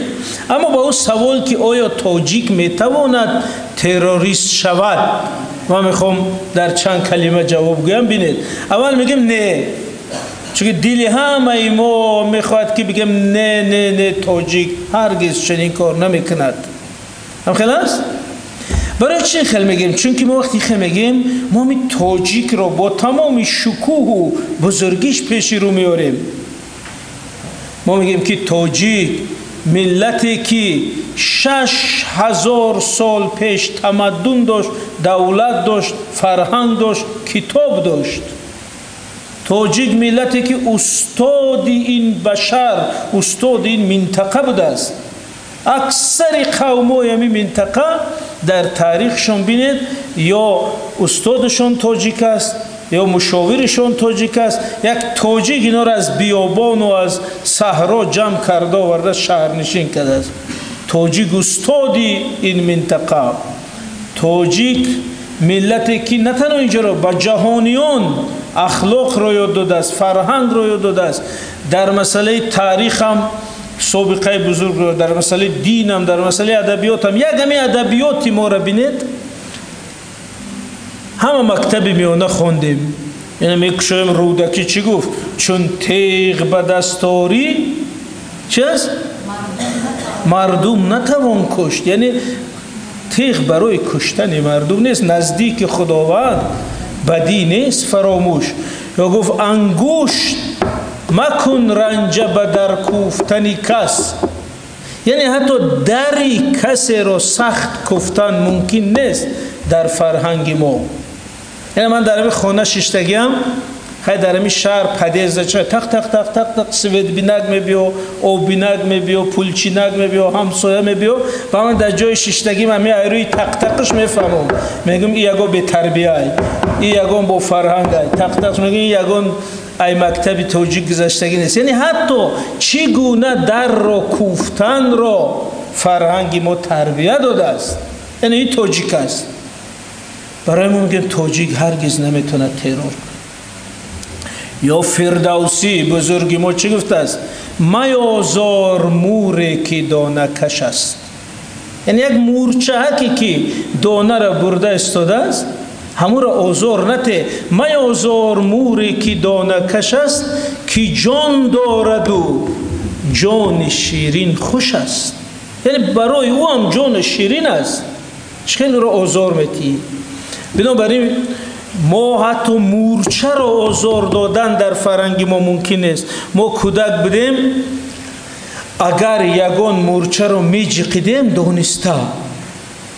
Аммо ба ӯ савол, ки оё тоҷик метавонад террорист шавад, ман мехоҳам дар чанд калима ҷавоб гӯям. Бинед, аввал мегӯем не, чунки дили ҳамаи мо мехоҳад, ки бигем: не, не, не, тоҷик ҳаргиз чунин кор намекунад. Ҳам хел аст? Барои чӣ хел мегӯем? Чунки мо вақте хел мегӯем, мо ми тоҷикро бо тамоми шукӯҳу бузургиш пеши рӯ меорем. Мо мегӯем, ки тоҷик миллате, ки 6000 сол пеш тамаддун дошт, давлат дошт, фарҳанг дошт, китоб дошт. Тоҷик миллате, ки устоди ин башар, устоди ин минтақа будааст. Аксари қавмҳои ҳамин минтақа дар таърихшон бинед, ё устодашон тоҷик аст, ё мушовирашон тоҷик аст. Як тоҷик инҳоро аз биёбону аз саҳро ҷамъ карда оварда, шаҳрнишин кардааст. Тоҷик устоди ин минтақа, тоҷик миллате ки на танҳо инҷоро ба ҷаҳониён ахлоқро ёд додааст, фарҳангро ёд додааст, дар масъалаи таърихам собиқаи бузургро, дар масъалаи динам, дар масъалаи адабиётам. Як ҳамин адабиёти моро бинед, ҳама мактаби миёна хондем. Яъне мекушоем, Рӯдакӣ чӣ гуфт? Чун теғ ба дасторӣ чи аст? Мардум натавон кушт. Яъне теғ барои куштани мардум нест, наздики Худованд бадӣ нест фаромӯш. Ё гуфт ангушт макун ранҷа ба дар кӯфтани кас. Яъне ҳатто дари касеро сахт куфтан мумкин нест дар фарҳанги мо. Яъне ман дар ҳамин хона шиштагиам, хай дар ҳамин шаҳр подъезда ча тақ тақ тақ тақ тақ светбинак мебиё, оббинак мебиё, пулчинак мебиё, ҳамсоя мебиё, ва ман дар ҷои шиштагим ҳамин айрӯи тақтақш мефаҳмам. Мегӯм и ягон бетарбияй, и ягон бо фарҳангай, тақтақш мегӯм и ягон ай мактаби тоҷик гузаштагӣ нест. Яъне ҳатто чӣ гуна дарро кӯфтанро фарҳанги мо тарбия додааст. Яъне ин тоҷик аст. Барои мо мегӯем тоҷик ҳаргиз наметавонад террор кунад. Ё Фирдавсӣ бузурги мо чӣ гуфтааст? Маёзор муре ки донакаш аст. Яъне як мурчаҳаке ки донаро бурда истодааст, ҳамуро озор нате. Маёзор муре ки донакаш аст, ки ҷон дораду ҷони ширин хуш аст. Яъне барои ӯ ҳам ҷони ширин аст. Чӣ хел ӯро озор метиҳӣ? Бинобар ин мо ҳатто мурчаро озор додан дар фарҳанги мо мумкин нест. Мо кӯдак будем, агар ягон мурчаро меҷиқидем, дониста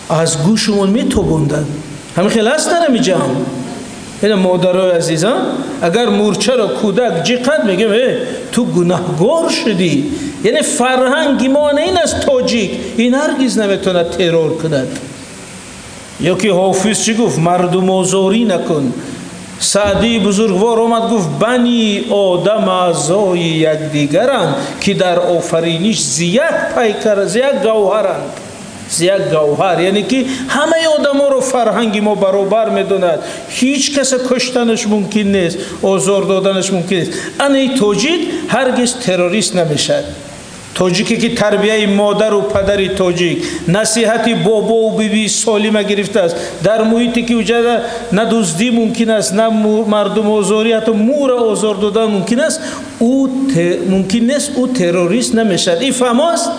аз гӯшумон метобонданд. Ҳамин хел аст дар ҳамин ҷаҳон. Ина модарои азизам, агар мурчаро кӯдак ҷиқад, мегӯем э ту гунаҳгор шудӣ. Яъне фарҳанги мо ана ин аст, тоҷик ин ҳаргиз наметавонад террор кунад. Ё ки Ҳофиз чӣ гуфт? Мардумозорӣ накун. Саъдии бузургвор омад гуфт бани одам аъзои якдигаранд, ки дар офариниш зи як пайкар, зи як гавҳаранд, зи як гавҳар. Яъне ки ҳамаи одаморо фарҳанги мо баробар медонад, ҳеҷ каса куштанаш мумкин нест, озор доданаш мумкин нест. Анаи тоҷик ҳаргиз террорист намешавад. Тоҷике ки тарбияи модару падари тоҷик, насиҳати бобову биби солима гирифтааст, дар муҳите ки уҷада на дуздӣ мумкин аст, на мардумозорӣ, ҳатто мура озор додан мумкин аст, ӯ мумкин нест, ӯ террорист намешавад. Ин фаҳмо аст?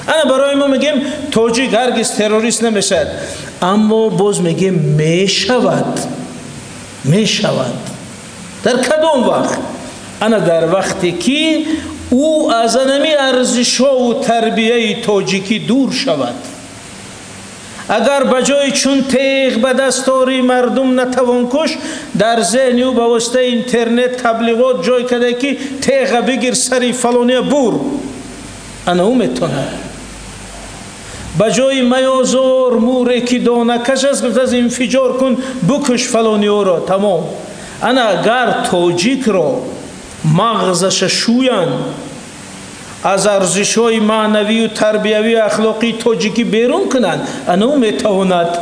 Ана барои мо мегӯем тоҷик ҳаргиз террорист намешавад, аммо боз мегӯем мешавад, мешавад. Дар кадом вақт? Ана дар вақте ки ӯ аз анами арзишҳову тарбияи тоҷикӣ дур шавад. Агар ба ҷои чун теғ ба дастори мардум натавон куш, дар зеҳни ӯ ба воситаи интернет таблиғот ҷой карда ки теға бигир сари фалония бур, ана ӯ метавонад. Ба ҷои маёзор муре ки донакаш аст, гуфтааст инфиҷор кун, букуш фалониёро, тамом. Ана агар тоҷикро мағзаша шӯянд, аз арзишҳои маънавию тарбиявию ахлоқии тоҷикӣ берун кунанд, ана ӯ метавонад.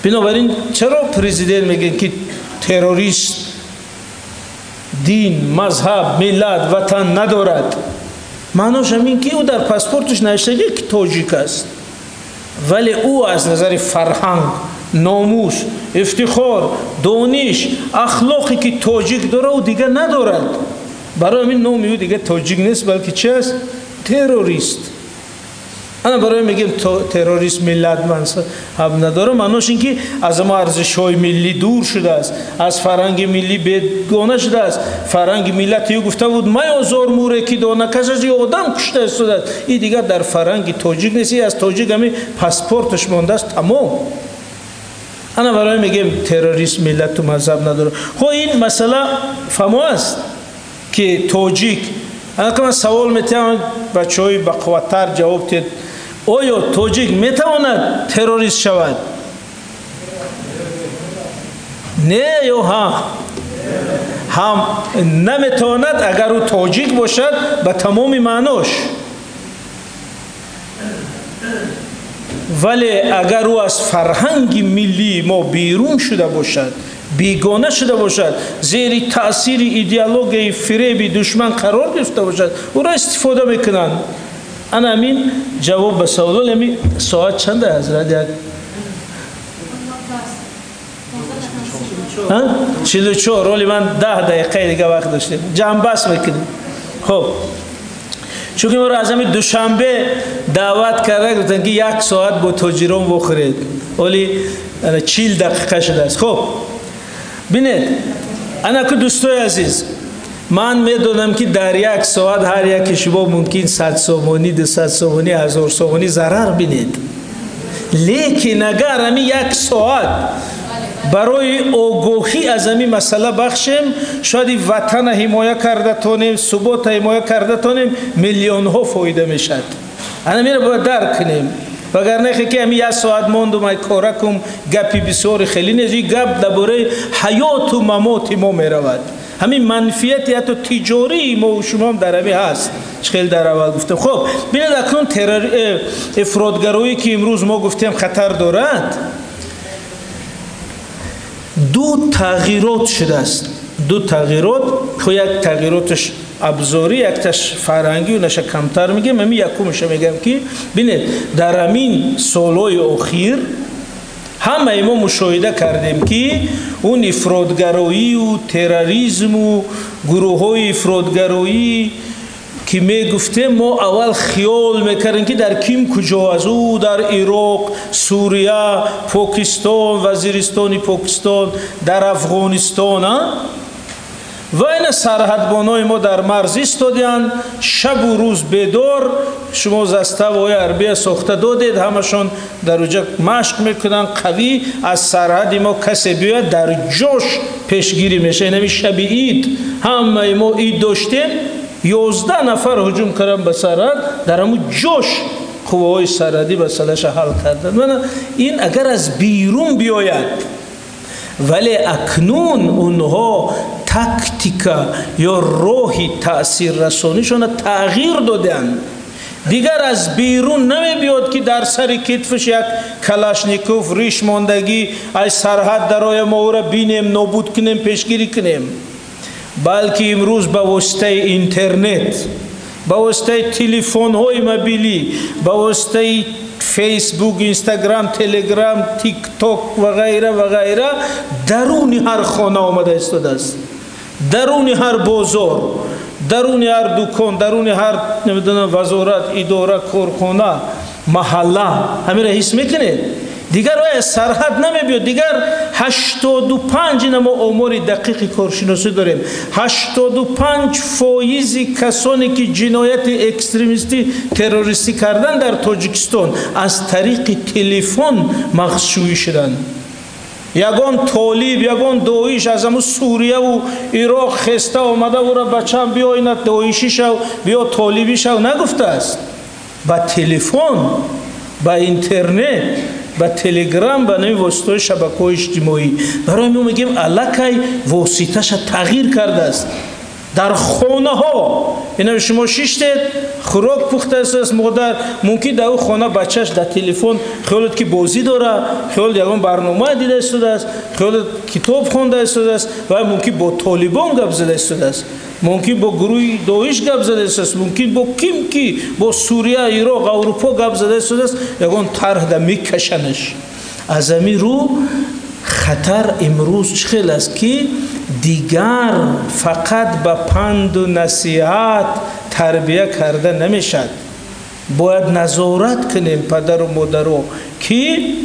Бинобар ин чаро президент мегӯяд ки террорист дин, мазҳаб, миллат, ватан надорад? Маънош ҳамин ки ӯ дар паспорташ навиштагӣ ки тоҷик аст, вале ӯ аз назари фарҳанг, номус, ифтихор, дониш, ахлоқе ки тоҷик дора, ӯ дигар надорад. Барои ҳамин номи ӯ дигар тоҷик нест, балки чи аст? Террорист. Ана барои мегӯем террорист миллат мазҳаб надора, маънош ин ки аз ҳама арзишҳои миллӣ дур шудааст, аз фарҳанги миллӣ бегона шудааст. Фарҳанги миллати ӯ гуфта буд маёзор муре ки донакаш аст, ё одам кушта истодааст. Ин дигар дар фарҳанги тоҷик нест, ин аз тоҷик ҳамин паспорташ мондааст, тамом. Ана барои мегӯем террорист миллату мазҳаб надорад. Хо ин масъала фаҳмо аст ки тоҷик. Ана ки ман савол метиҳам, бачаҳои бақувваттар ҷавоб диҳед. Оё тоҷик метавонад террорист шавад? Не ё ҳа? Ҳам наметавонад, агар ӯ тоҷик бошад ба тамоми маънош. Вале агар ӯ аз фарҳанги миллии мо берун шуда бошад, бегона шуда бошад, зери таъсири идеологияи фиреби душман қарор гирифта бошад, ӯро истифода мекунанд. Ана ҳамин ҷавоб ба савол. Ами соат чанда, ҳазрат? Як 44. Оли ман 10 дақиқаи дига вақт доштем, ҷамъбаст мекунем. Хоб, чунки моро аз ҳамин Душанбе даъват карда, гуфтанд, ки як соат бо тоҷирон вохӯред, оли 40 дақиқа шудааст. Хоб, бинед, анаку, дӯстои азиз, ман медонам, ки дар як соат ҳар яки шумо мумкин 100 сомонӣ, 200 сомонӣ, 1000 сомонӣ зарар бинед, лекин агар ҳамин як соат барои огоҳӣ аз ҳамин масъала бахшем, шояд ватана ҳимоя карда тонем, субота ҳимоя карда тонем, миллионҳо фоида мешавад. Ана мира бояд дарк кунем, вагарна ки ҳамин як соат мондум, ай коракум, гапи бисёри хеле нест. Ин гап дар бораи ҳаёту мамоти мо меравад. Ҳамин манфиати ҳатто тиҷории мо шумоам дар ҳамин ҳаст, чӣ хеле дар аввал гуфтем. Хуб, бинед, акнун ифротгароӣ, ки имрӯз мо гуфтем, хатар дорад. Ду тағйирот шудааст, ду тағйирот. Хо, як тағйироташ абзорӣ, якташ фарҳангӣ, наша камтар мегем. Ҳамин якумаша мегам, ки бинед, дар ҳамин солҳои охир ҳамаи мо мушоҳида кардем, ки он ифротгароию терроризму гурӯҳҳои ифротгароӣ, ки мегуфтем, мо аввал хиёл мекардем, ки дар ким куҷо аст, ӯ дар Ироқ, Сурия, Покистон, Вазиристони Покистон, дар Афғонистон. Ва ина сарҳадбонои мо дар марз истодианд, шабу рӯз бедор. Шумо заставаҳои ҳарбия сохта додед, ҳамашон дар уҷа машқ мекунанд қавӣ. Аз сарҳади мо касе биёяд, дар ҷош пешгирӣ мешавад. Инами шаби ид, ҳамаи мо ид доштем, 11 нафар ҳуҷум карданд ба сарҳад, дар ҳамун ҷош қувваҳои сарҳадӣ масъалаша ҳал карданд. Мана ин агар аз берун биёяд. Вале акнун онҳо тактика ё роҳи таъсиррасонишона тағйир доданд. Дигар аз берун намебиёд, ки дар сари китфаш як Калашников, риш мондагӣ, ай сарҳад дароя, мо ӯра бинем, нобуд кунем, пешгирӣ кунем, балки имрӯз ба воситаи интернет, ба воситаи телефонҳои мобилӣ, ба воситаи Фейсбук, Инстаграм, Телеграм, Тикток ва ғайра ва ғайра даруни ҳар хона омада истодааст, даруни ҳар бозор, даруни ҳар дукон, даруни ҳар, намедонам, вазорат, идора, корхона, маҳалла. Ҳамира ҳис мекунед, дигар вай аз сарҳад намебиёд. Дигар 85, ина мо омори дақиқи коршиносӣ дорем, 85 фоизи касоне, ки ҷинояти экстремистӣ, террористӣ кардан дар Тоҷикистон, аз тариқи телефон мағзшӯӣ шуданд. Ягон толиб, ягон доиш аз ҳамун Сурияву Ироқ хеста омада, ӯра: «Бачам, биё, ина доишӣ шав, биё, толибӣ шав», нагуфтааст. Ба телефон, ба интернет, ба Телеграм, ба нави воситаҳои шабакаҳои иҷтимоӣ. Барои мо мегӯем, аллакай воситаша тағйир кардааст. Дар хонаҳо, ина шумо шиштед, хӯрок пухтааст модар, мумкин дар ӯ хона бачаш дар телефон хиёлат ки бозӣ дора, хиёлат ягон барнома дида истодааст, хиёлат китоб хонда истодааст, ва мумкин бо толибон гап зада истодааст, мумкин бо гурӯҳи Доиш гап зада истодааст, мумкин бо ким ки бо Сурия, Ироқ, Аврупо гап зада истодааст, ягон тарҳда мекашанаш. Аз ҳамин рӯ хатар имрӯз чӣ хел аст, ки дигар фақат ба панду насиҳат тарбия карда намешавад. Бояд назорат кунем, падару модаро, ки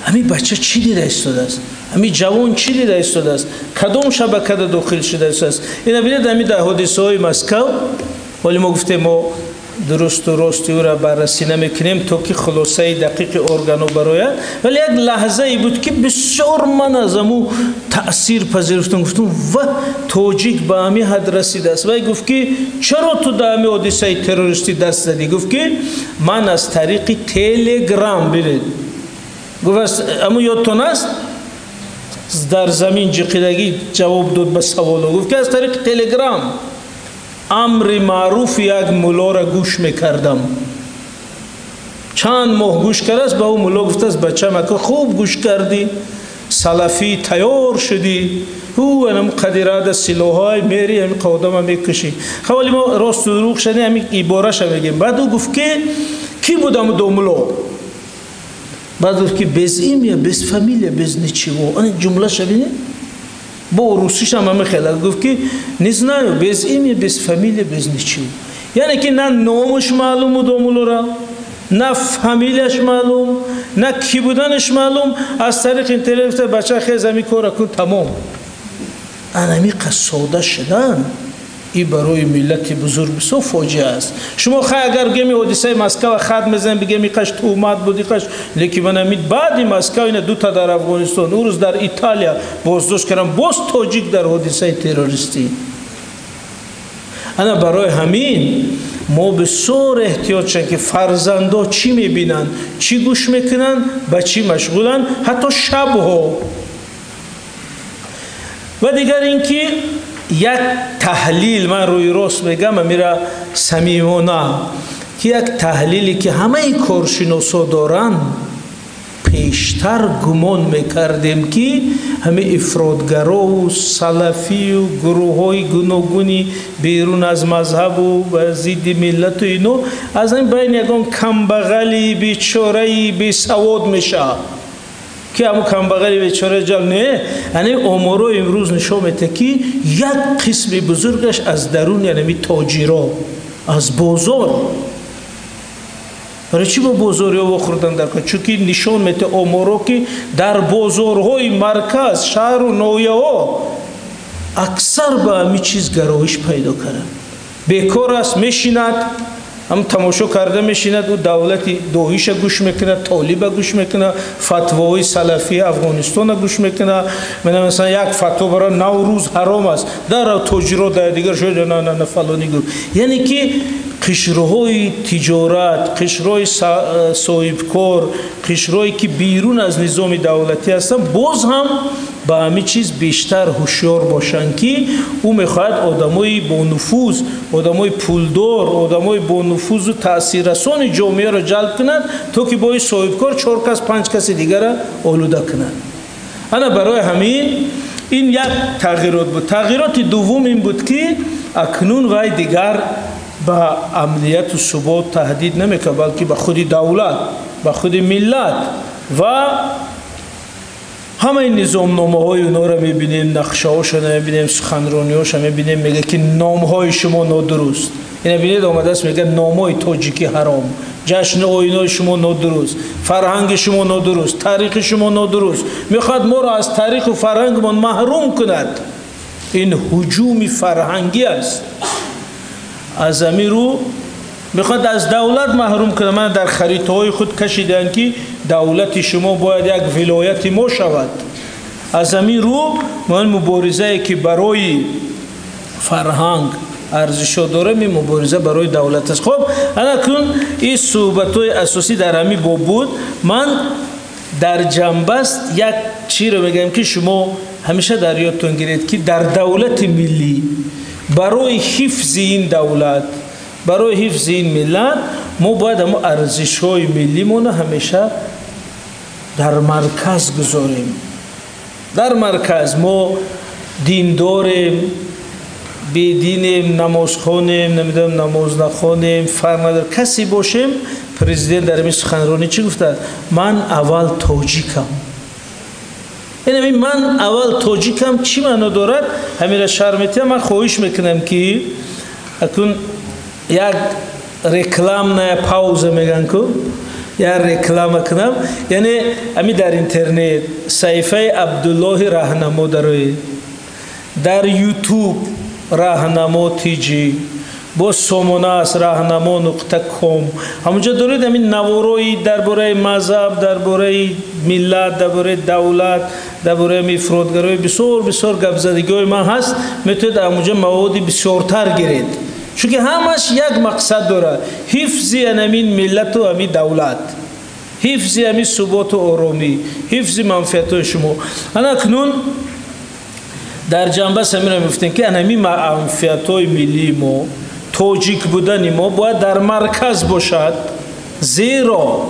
ҳамин бача чӣ дида истодааст, ҳамин ҷавон чӣ дида истодааст, кадом шабакада дохил шуда истодааст. Ина бинед, ҳамин дар ҳодисаҳои Москав. Вале мо гуфтем, мо дурусту рости ӯра баррасӣ намекунем, то ки хулосаи дақиқи органо барояд. Вале як лаҳзае буд, ки бисёр ман аз аму таъсир пазируфтам. Гуфтам: «Ва тоҷик ба ҳамин ҳад расидааст!» Вай гуфт, ки чаро ту дар ҳамин ҳодисаи террористӣ даст задӣ? Гуфт, ки ман аз тариқи Телеграм, бинед, гуфт, аму ёдтон аст, дар замин ҷиқидагӣ ҷавоб дод ба саволо. Гуфт, ки аз тариқи Телеграм амри маъруфи як муллоро гӯш мекардам. Чанд моҳ гӯш кардааст, ба ӯ мулло гуфтааст: бачам, ака хуб гӯш кардӣ, салафӣ тайёр шудӣ, ҳу анам қадирада силоҳҳои мери ҳами қодама мекушӣ. Хавали мо росту дурӯғ шадем, ҳами ибораша мегем. Баъд ӯ гуфт ки кӣ буд ҳаму домулло? Баъд гуфт ки без имя, без фамилия, без ничего. Ана ҷумлаша бинед, бо русишам ҳами хела гуфт ки не знаю, без имя, без фамилия, без ничего. Яъне ки на номаш маълум домуллора, на фамилияш маълум, на кӣ буданаш маълум. Аз тариқи интернет гуфта: бача, хез, ҳами кора кун, тамом. Анамиқа сода шудан и барои миллати бузург бисёр фоҷиа аст. Шумо хай, агар бигем, ҳодисаи Москва хат мезанем, бигем, иқаш туҳмат буд, иқаш, лекин ман ҳамин баъди Москва ина дута дар Афғонистон, ӯ рӯз дар Италия боздошт кардам, боз тоҷик дар ҳодисаи террористӣ. Ана барои ҳамин мо бисёр эҳтиёт шавем, ки фарзандо чӣ мебинанд, чӣ гӯш мекунанд, ба чӣ машғуланд, ҳатто шабҳо. Ва дигар ин ки як таҳлил, ман рӯи рост мегам, амира самимона, ки як таҳлиле ки ҳамаи коршиносо доранд, пештар гумон мекардем, ки ҳамин ифротгарову салафию гурӯҳҳои гуногуни берун аз мазҳабу ба зидди миллату ино аз ин байни ягон камбағали бечораи бесавод мешавад, ки ҳамун камбағали бечора ҷал не. Ани оморо имрӯз нишон медиҳад, ки як қисми бузургаш аз даруни анами тоҷиро, аз бозор. Барои чӣ бо бозориҳо вохӯрдан дар кор? Чунки нишон медиҳад оморо, ки дар бозорҳои марказ, шаҳру ноҳияҳо аксар ба ҳамин чиз гароиш пайдо карданд. Бекор аст, мешинад, ҳам тамошо карда мешинад, ӯ давлати доиша гӯш мекунад, толиба гӯш мекунад, фатвоҳои салафии Афғонистона гӯш мекунад. Масалан, як фатво барои Наврӯз ҳаром аст, дар тоҷиро дар дигар шуд, на на на, фалонӣ гуфт. Яъне ки қишрҳои тиҷорат, қишрҳои соҳибкор, қишрҳое ки берун аз низоми давлатӣ ҳастанд, боз ҳам ба ҳамин чиз бештар ҳушёр бошанд, ки ӯ мехоҳад одамои бонуфуз, одамои пулдор, одамои бонуфузу таъсиррасони ҷомеаро ҷалб кунад, то ки бо ин соҳибкор чор кас, панҷ каси дигара олуда кунад. Ана барои ҳамин ин як тағйирот буд. Тағйироти дуввум ин буд, ки акнун вай дигар ба амнияту субот таҳдид намекунад, балки ба худи давлат, ба худи миллат. Ва ҳамаи низомномаҳои онҳоро мебинем, нақшаҳошро мебинем, суханрониҳоша мебинем. Мега ки номҳои шумо нодуруст. Ина бинед, омадааст, мега номҳои тоҷикӣ ҳаром, ҷашну оинои шумо нодуруст, фарҳанги шумо нодуруст, таърихи шумо нодуруст. Мехоҳад моро аз таъриху фарҳангмон маҳрум кунад. Ин ҳуҷуми фарҳангӣ аст. Аз ҳамин рӯ мехоҳад аз давлат маҳрум кунад. Ман дар харитаҳои худ кашидаанд, ки давлати шумо бояд як вилояти мо шавад. Аз ҳамин рӯ ман муборизае ки барои фарҳанг арзишҳо дорем, ин мубориза барои давлат аст. Хоб, анакун ин суҳбатҳои асосӣ дар ҳамин боб буд. Ман дар ҷанбаст як чиро мегӯям, ки шумо ҳамеша дар ёдтон гиред, ки дар давлати миллӣ барои ҳифзи ин давлат, барои ҳифзи ин миллат мо бояд ҳамо арзишҳои миллимона ҳамеша дар марказ гузорем. Дар марказ мо дин дорем, бединем, намозхонем, намедонам, намоз нахонем, фарқ надорад, касе бошем. Президент дар ҳамин суханронӣ чӣ гуфтааст? Ман аввал тоҷикам. Ин ман аввал тоҷикам чӣ маъно дорад, ҳамира шарҳ метиҳам. Ман хоҳиш мекунам, ки акун як рекламная пауза мегӯянд ку, як реклама кунам. Яъне ҳами дар интернет саҳифаи Абдуллоҳи Раҳнамо дароед, дар Ютуб Раҳнамо тиҷи, боз сомона аст Раҳнамо.ком. Ҳамонҷо доред ҳамин наворои дар бораи мазҳаб, дар бораи миллат, дар бораи давлат, дар бораи ифротгарои, бисёр бисёр гапзадагиҳои ман ҳаст. Метавонед ҳамонҷо маводи бисёртар гиред, чунки ҳамаш як мақсад дорад: ҳифзи анамин миллату ҳамин давлат, ҳифзи ҳамин суботу оромӣ, ҳифзи манфиатҳои шумо. Ана акнун дар ҷанба самира мегуфтем, ки анамин манфиатҳои миллии мо, тоҷик будани мо бояд дар марказ бошад. Зеро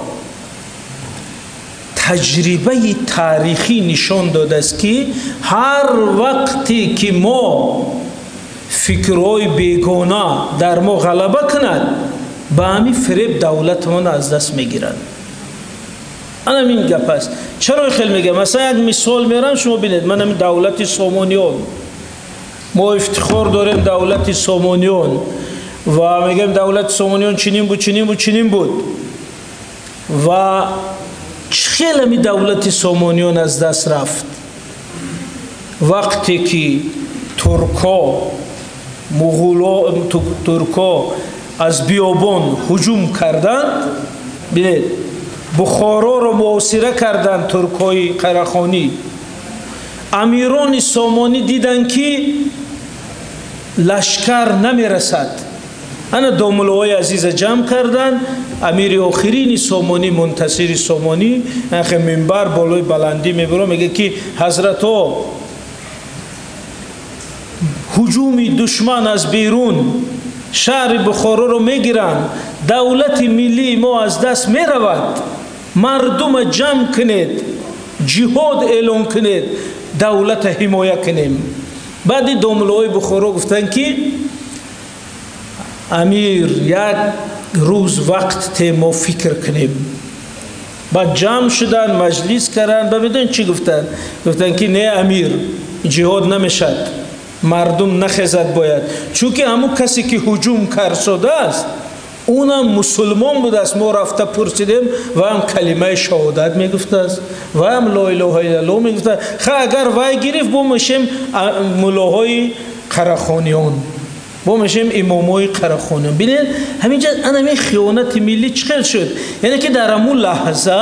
таҷрибаи таърихӣ нишон додааст, ки ҳар вақте ки мо фикрҳои бегона дар мо ғалаба кунад, ба ҳамин фиреб давлатамон аз даст мегирад. Ана ҳамин гап аст. Чаро хел мегӯям? Масалан, як мисол мерам, шумо бинед. Ман ҳамин давлати Сомониён, мо ифтихор дорем давлати Сомониён ва мегӯем давлати Сомониён чунин буд, чунин буд, чунин буд. Ва хел ҳами давлати Сомониён аз даст рафт? Вақте ки турко, муғуло, турко аз биёбон ҳуҷум карданд, бинед, Бухороро муҳосира карданд туркҳои қарахонӣ. Амирони Сомонӣ диданд, ки лашкар намерасад. Ана домулоҳои азиза ҷамъ карданд. Амири охирини Сомонӣ, Мунтасири Сомонӣ, анхе минбар болои баландӣ мебуро, мегӯяд, ки ҳазратҳо, ҳуҷуми душман аз берун, шаҳри Бухороро мегиранд, давлати миллии мо аз даст меравад, мардума ҷамъ кунед, ҷиҳод эълон кунед, давлата ҳимоя кунем. Баъди домулоҳои Бухоро гуфтанд, ки амир, як рӯз вақт те, мо фикр кунем. Баъд ҷамъ шуданд, маҷлис карданд. Ба медонед, чӣ гуфтанд? Гуфтанд, ки не, амир, ҷиҳод намешад, мардум нахезад бояд, чунки ҳамун касе ки ҳуҷум карсодааст, унам мусулмон будааст. Мо рафта пурсидем, ва ҳам калимаи шаҳодат мегуфтааст, ва ҳам ло илоҳа иллаллоҳ мегуфтааст. Ха, агар вай гирифт, бо мешем мулоҳои қарахониён, бо мешем имомои қарахониён. Бинед, ҳаминҷа анами хиёнати миллӣ чӣ хел шуд? Яъне ки дар ҳамун лаҳза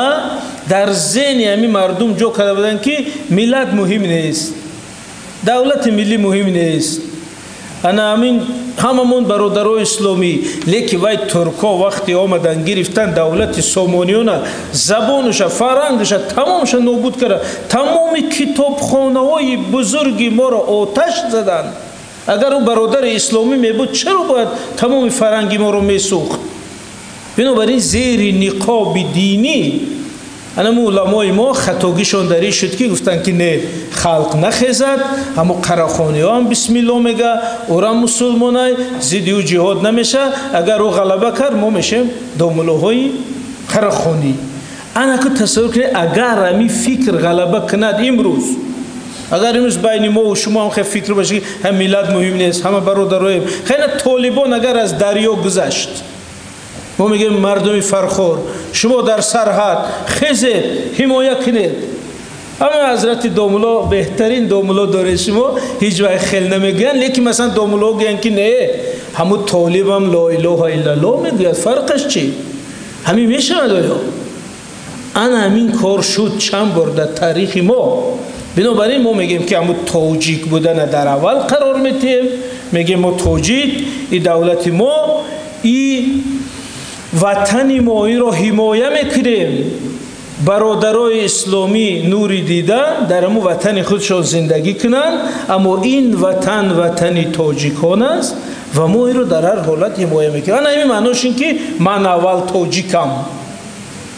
дар зеҳни ҳамин мардум ҷо карда буданд, ки миллат муҳим нест, давлати миллӣ муҳим нест, ана ҳамин ҳамамон бародарои исломӣ. Лекин вай турко вақте омадан, гирифтан давлати Сомониёна, забонуша, фарҳангуша, тамомша нобуд карда, тамоми китобхонаҳои бузурги моро оташ заданд. Агар ӯ бародари исломӣ мебуд, чаро бояд тамоми фарҳанги моро месӯхт? Бинобар ин, зери ниқоби динӣ анаму уламои мо хатогишон дар ин шуд, ки гуфтанд, ки не, халқ нахезад, ҳамо қарахониҳо ҳам бисмилло мега, ӯрам мусулмонай, зидди ӯ ҷиҳод намеша, агар ӯ ғалаба кард, мо мешем домулоҳои қарахонӣ. Анаку тасаввур кунед, агар ҳамин фикр ғалаба кунад имрӯз, агар имрӯз байни мо шумо ҳам хел фикр бошад, ки ҳам миллат муҳим нест, ҳама бародароем, хеле толибон агар аз дарё гузашт, мо мегӯем: мардуми Фархор, шумо дар сарҳад хезед, ҳимоя кунед. Ама ҳазрати домуло, беҳтарин домуло доред шумо, ҳеҷ вақт хел намегӯянд. Лекин масалан домуло гӯянд, ки не, ҳамун толибам ло илоҳа иллаллоҳ мегӯяд, фарқаш чӣ? Ҳамин мешавад оё? Ана ҳамин кор шуд чанд бор дар таърихи мо. Бинобар ин мо мегӯем, ки ҳамун тоҷик будана дар аввал қарор метиҳем. Мегӯем, мо тоҷик, и давлати мо, и ватани мо, инро ҳимоя мекунем. Бародарои исломӣ нури дида дар ҳамун ватани худшон зиндагӣ кунанд, аммо ин ватан ватани тоҷикон аст ва мо инро дар ҳар ҳолат ҳимоя мекунем. Ана ҳамин маънош ин, ки ман аввал тоҷикам.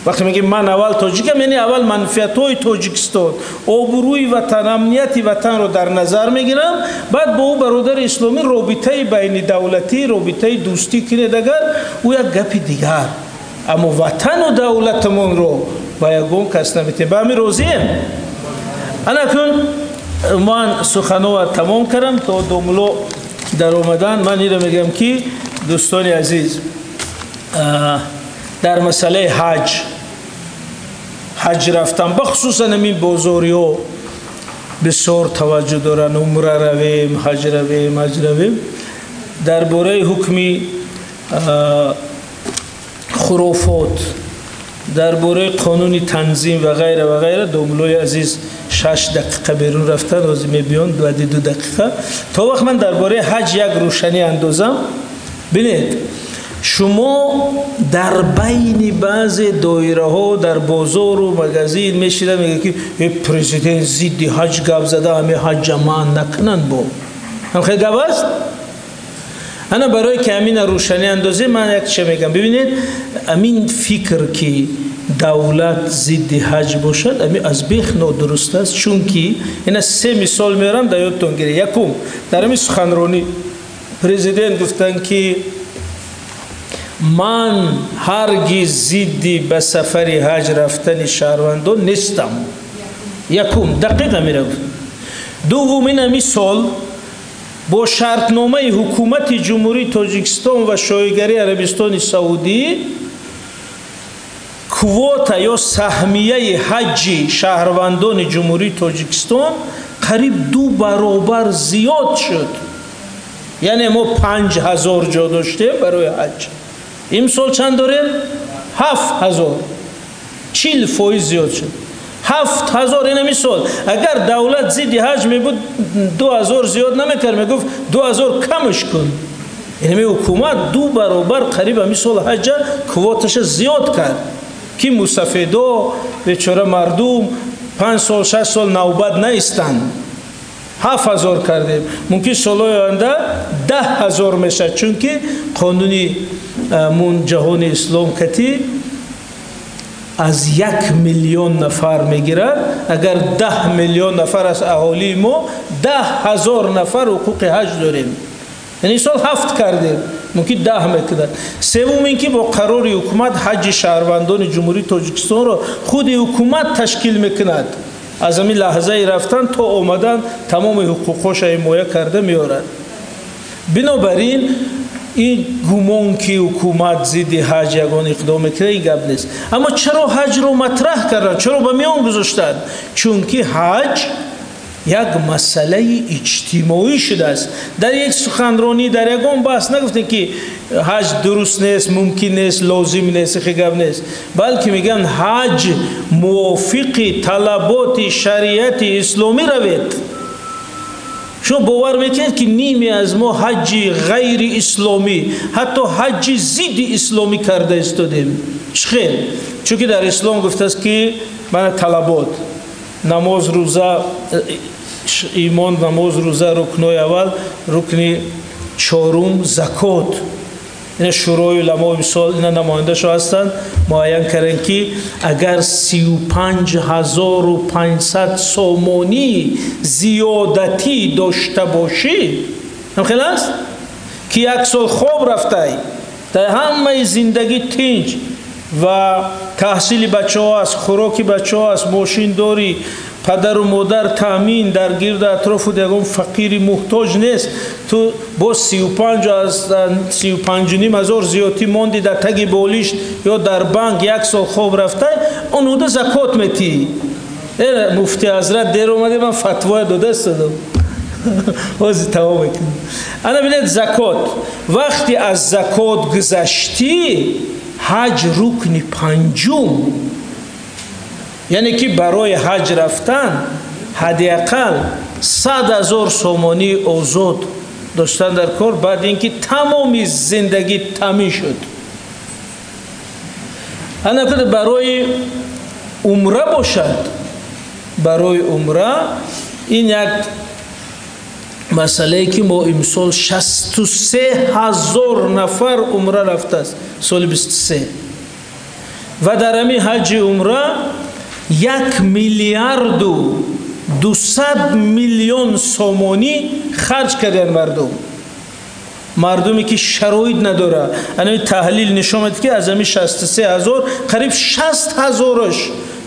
Вақте мегӯем ман аввал тоҷикам, яъне аввал манфиатҳои Тоҷикистон, обрӯи ватан, амнияти ватанро дар назар мегирам. Баъд бо ӯ бародари исломӣ робитаи байнидавлатӣ, робитаи дӯстӣ кунед, агар ӯ як гапи дигар, аммо ватану давлатамонро ба ягон кас наметиҳем. Ба ҳамин розием? Анакун ман суханова тамом кардам то домуло даромадан. Ман инро мегӯям, ки дӯстони азиз, дар масъалаи ҳаҷ, ҳаҷ рафтан, бахусусан ҳамин бозориҳо бисёр таваҷҷӯҳ доранд: умра равем, ҳаҷ равем, ҳаҷ равем. Дар бораи ҳукми хурофот, дар бораи қонуни танзим ва ғайра ва ғайра, домулои азиз 6 дақиқа берун рафтан, ҳозир мебиён баъди 2 дақиқа. То вақт ман дар бораи ҳаҷ як рӯшанӣ андозам. Бинед, шумо дар байни баъзе доираҳо, дар бозору магазин мешида, мега, ки президент зидди ҳаҷ гап зада, ҳаме ҳаҷа манъ накунанд. Бо ҳамхел гап аст. Ана барое ки ҳамина рӯшанӣ андозем, ман як чизе мегӯям. Бибинед, ҳамин фикр ки давлат зидди ҳаҷ бошад, ҳамин аз бех нодуруст аст, чунки ина се мисол меорам, дар ёдтон гиред. Якум, дар ҳамин суханронӣ президент гуфтанд ки ман ҳаргиз зидди ба сафари ҳаҷ рафтани шаҳрвандон нестам. Якум, дақиқ ҳамира гуфт. Дуввум, ин ҳамин сол бо шартномаи ҳукумати Ҷумҳурии Тоҷикистон ва Шоҳигарии Арабистони Саудӣ квота ё саҳмияи ҳаҷи шаҳрвандони Ҷумҳурии Тоҷикистон қариб 2 баробар зиёд шуд. Яъне мо 5000 ҷо доштем барои ҳаҷ, имсол чанд дорем? 7000, 40% зиёд шуд. 7000 ин ҳамин сол. Агар давлат зидди ҳаҷ мебуд, 2000 зиёд намекард, мегуфт 2000 камаш кун. Ин ҳамин ҳукумат 2 баробар қариб ҳамин сол ҳаҷа квоташа зиёд кард, ки мусафедо бечора мардум 5 сол 6 сол навбат наистанд. 7000 кардем, мумкин солҳои оянда 10000 мешавад, чунки қонуни мун ҷаҳони ислом кати аз 1 миллион нафар мегирад. Агар 10 миллион нафар аз аҳолии мо, 10000 нафар ҳуқуқи ҳаҷ дорем. Яъне сол 7 кардем, мумкин 10 мекунад. Севум ин ки бо қарори ҳукумат ҳаҷи шаҳрвандони Ҷумҳурии Тоҷикистонро худи ҳукумат ташкил мекунад. Аз ҳамин лаҳзаи рафтан то омадан тамоми ҳуқуқҳоша ҳимоя карда меорад. Бинобар ин ин гумон ки ҳукумат зидди ҳаҷ ягон иқдом мекунад, ин гап нест. Аммо чаро ҳаҷро матраҳ карданд? Чаро ба миён гузоштанд? Чунки ҳаҷ як масъалаи иҷтимоӣ шудааст. Дар як суханронӣ, дар ягон баҳс нагуфтем ки ҳаҷ дуруст нест, мумкин нест, лозим нест, хе гап нест, балки мегӯянд ҳаҷ мувофиқи талаботи шариати исломӣ равед. Шумо бовар мекунед ки ниме аз мо ҳаҷи ғайри исломӣ, ҳатто ҳаҷи зидди исломӣ карда истодем? Чӣ хел? Чунки дар ислом гуфтааст ки мана талабот, намоз, рӯза, имон, намоз, рӯза, рукнои аввал, рукни чорум закот. Ина Шӯрои уламо мисол ина намояндашо ҳастанд, муайян карданд ки агар 35500 сомонӣ зиёдатӣ дошта бошӣ, ҳам хел аст ки як сол хоб рафтай, дар ҳамаи зиндагӣ тинҷ ва таҳсили бачаҳо аст, хӯроки бачаҳо аст, мошин дорӣ, падару модар таъмин, дар гирду атрофу ягон фақири муҳтоҷ нест, ту боз 35 аз 35,5 ҳазор зиёдтӣ монди дар таги болишт ё дар банк як сол хоб рафтай, он уда закот метиҳӣ. Муфти ҳазрат дер омаде, ман фатвоя дода истодам. Ҳозир тамом мекунам. Ана бинед, закот. Вақте аз закот гузаштӣ, ҳаҷ рукни панҷум, яъне ки барои ҳаҷ рафтан ҳадди ақал 100 000 сомонии озод доштан дар кор, баъд ин ки тамоми зиндагӣ таъмин шуд. Ана барои умра бошад, барои умра ин як масъалае ки мо имсол 63 000 нафар умра рафтааст, соли 23, ва дар ҳамин ҳаҷи умра 1 миллиарду 200 миллион сомонӣ харҷ карданд мардум. Мардуме ки шароит надорад. Ана таҳлил нишон медиҳад ки аз ҳамин 63 000 қариб 60 000-аш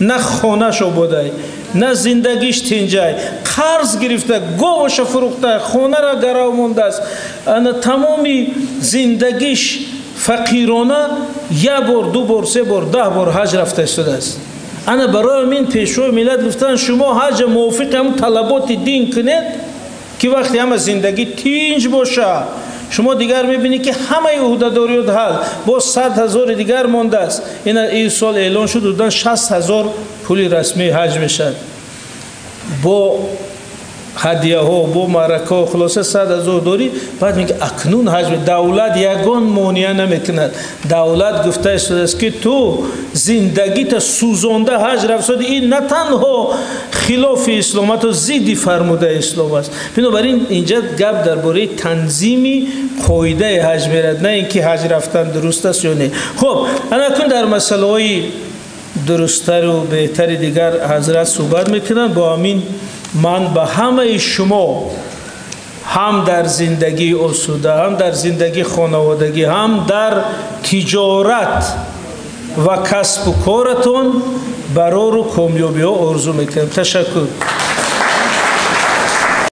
на хонааш ободай, на зиндагиш тинҷай, қарз гирифта, говаша фурӯхта, хонара гарав мондааст. Ана тамоми зиндагиш фақирона як бор, 2 бор, 3 бор, 10 бор ҳаҷ рафта истодааст. Ана барои ҳамин пешвои миллат гуфтанд шумо ҳаҷа мувофиқи ҳамун талаботи дин кунед ки вақте ҳама зиндагӣ тинҷ боша, шумо дигар мебинед ки ҳамаи ӯҳдадориёт ҳал, боз 100 000 дигар мондааст. Ин сол эълон шуд, ҳудудан 60 000 пули расмии ҳаҷ мешавад. Бо ҳадияҳо, бо маъракаҳо, хулоса 100 000 дорӣ, баъд меги акнун ҳаҷ. Давлат ягон монеа намекунад. Давлат гуфта истодааст, ки ту зиндагита сӯзонда ҳаҷ рафтоди, ин на танҳо хилофи ислом, ҳатто зидди фармудаи ислом аст. Бинобар ин инҷа гап дар бораи танзими қоидаи ҳаҷ мерад, на ин ки ҳаҷ рафтан дуруст аст ё не. Хуб, анакун дар масъалаҳои дурусттару беҳтари дигар ҳазрат суҳбат мекунанд. Бо ҳамин ман ба ҳамаи шумо ҳам дар зиндагии осуда, ҳам дар зиндагии хонаводагӣ, ҳам дар тиҷорат ва касбу коратон барору комёбиҳо орзу мекунам. Ташаккур.